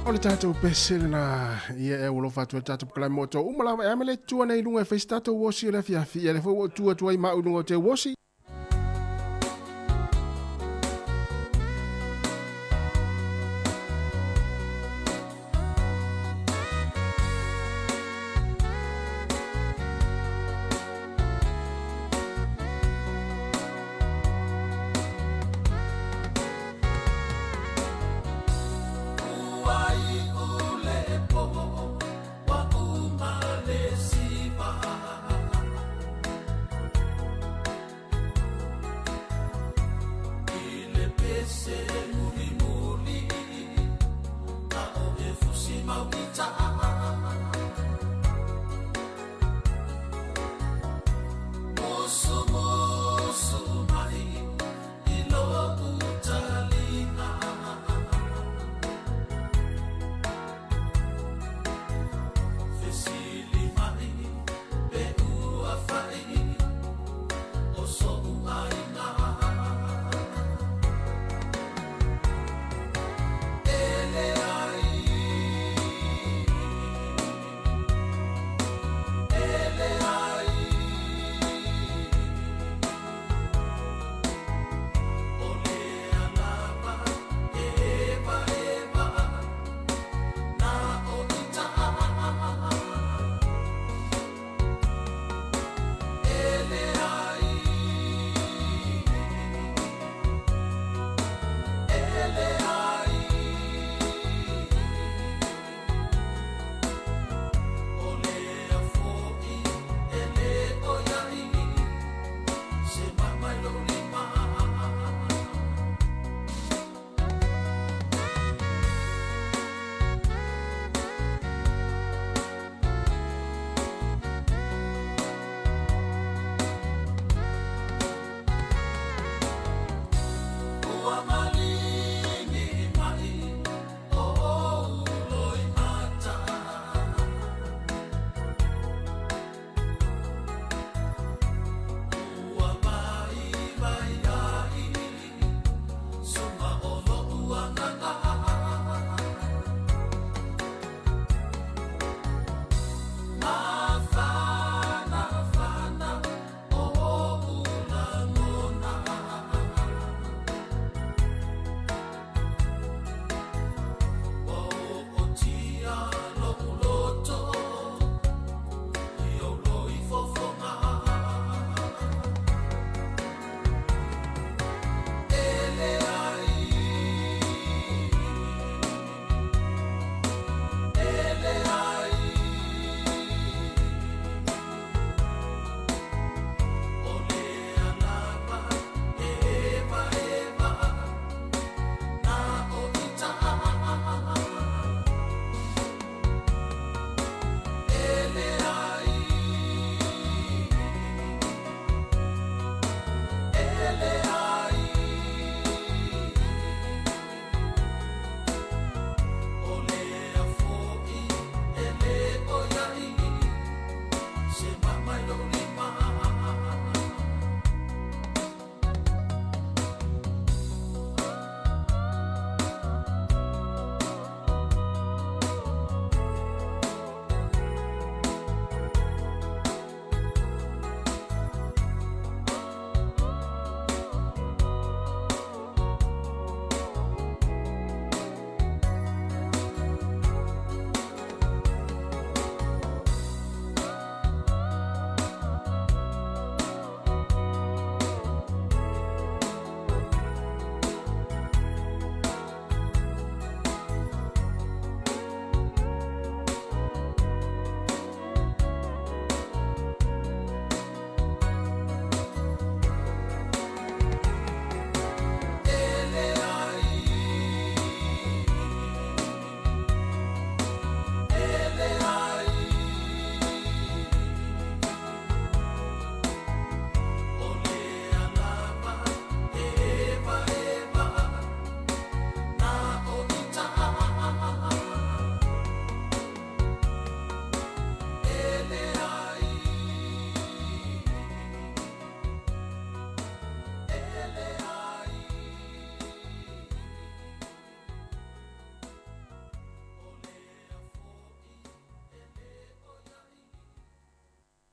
O le tatou pese lena ia e alofa atu ai le tatou polokalame mo outou uma lava e a me le tua nei i luga e fai se tatou uosi o le afiafi. Ia lea foi ua ou tu atu ai ma au i luga o te uosi.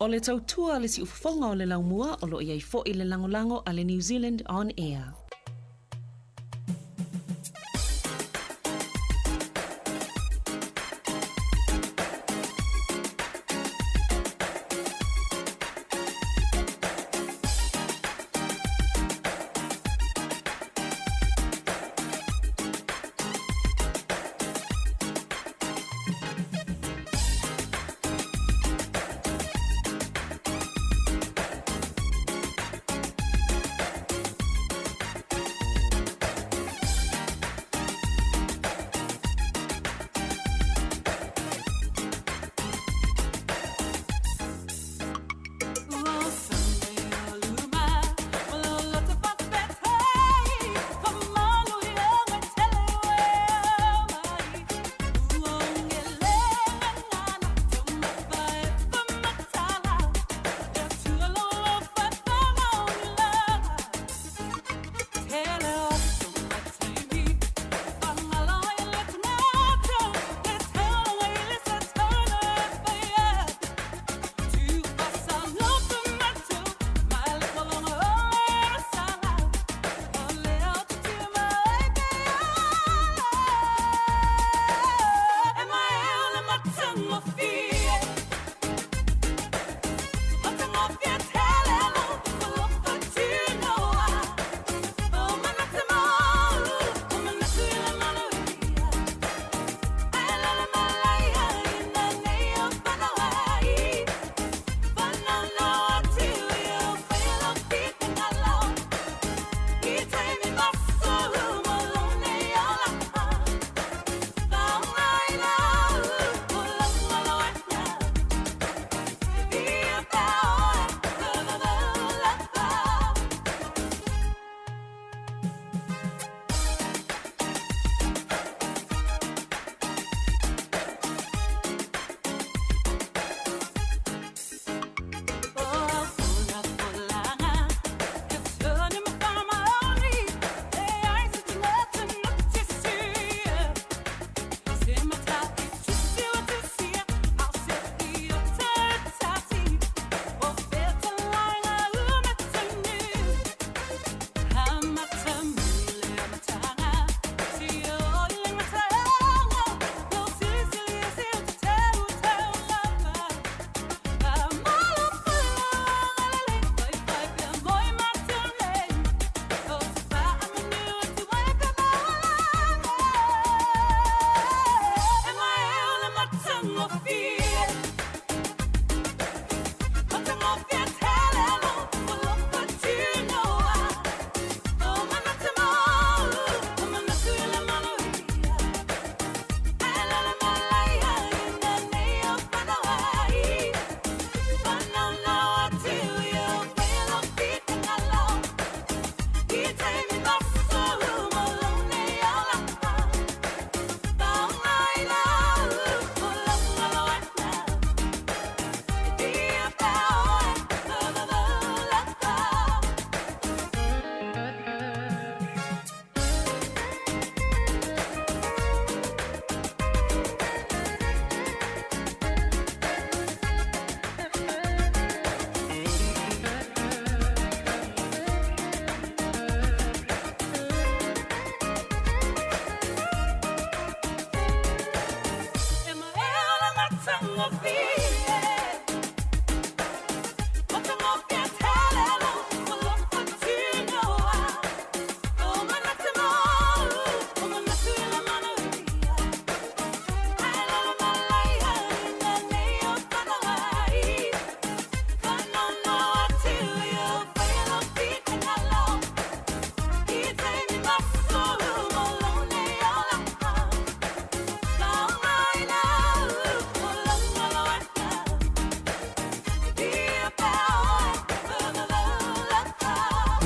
O le tautua a le siufofoga o le laumua o lo o i ai foi le lagolago a le New Zealand On Air.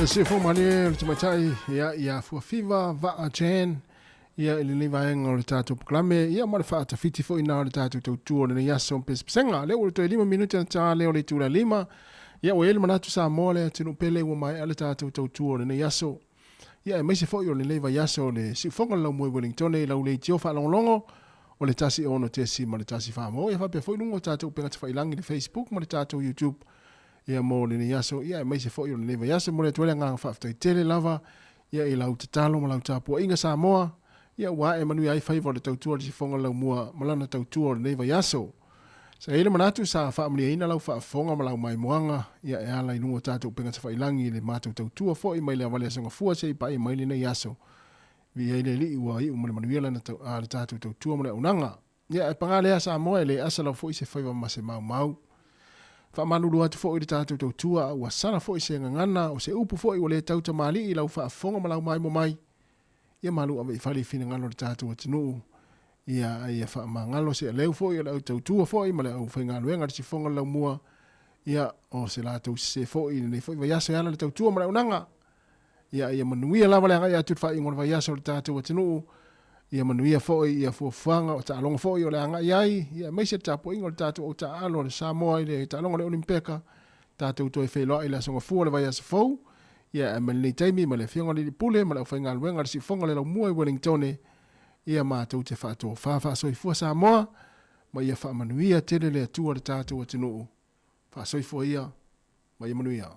Se fo malie o le tamaitai ia ia Fuafiva Vaa Jan ia i lenei vaega o le tatou polokalame ia ma le faatafiti foi na o le tatou tautua o lenei aso pesepesega lea ua toe 5 minute na ta lea o le itula 5 ia ua i ai le manatu Samoa le atunuu pele ua maea le tatou tautua o lenei aso ia aemaise foi o lenei vaiaso o le siufoga o le laumua i Wellingtone i lau leitio faalogologo. o le 1 6.1 maua ia faapea foi luga o tatou upega tafailagi le Facebook ma le tatou YouTube ia mo lenei aso ia aemaise foi o lenei vaiaso. E momoli atu ai le agaga faafetai tele lava ia i lau tatalo ma lau tapuaiga Samoa ia ua ae manuia ai faiva o le tautua i le sifoga o le laumua ma lana tautua o lenei vaiaso. Sa i ai le manatu sa faamanuiaina lau faafofoga ma lau maimoaga ia e ala i luga o tatou upega tafailagi i le matou tautua foi mai le avale aso Gafua seia paia mai lenei aso. Viia ai le Alii ua iu ma le manuia lana tau, a le tatou tautua ma le auaunaga. Ia, ae paga lea Samoa e le asa lava foi se faiva ma se maumau. Faamalulu atu foi i le tatou tautua a ua sala foi se gagana o se upu foi ua le tau tamalii i lau faafofoga ma lau maimo mai. Ia malu ave i fale i finagalo o le tatou atunuu. Ia, a ia faamagalo se aleu foi o le au tautua foi ma le au faigaluega i le sifoga o le laumua. Ia, o se latou sese foi i lenei foi vaiaso e ala i le tautua ma le auaunaga. Ia, ia manuia lava le agai atu i le faaiuga o le vaiaso o le tatou atunuu. Ia manuia foi ia fuafuaga o taaloga foi o le agai ai, ia aemaise le tapuaiga o le tatou au taaalo a le Samoa i le taaloga o le Olimpeka. Tatou toe feiloai i le Aso Gafua o le vaiaso fou. Ia, ae mai lenei taimi ma le Afioga i le Alii Pule ma le aufaigaluega a le Siufofoga o le Laumua i Wellingtone, ia matou te faatofa faasoifua Samoa, ma ia faamanuia tele le Atua i le tatou atunuu. Faasoifua ia ma ia manuia.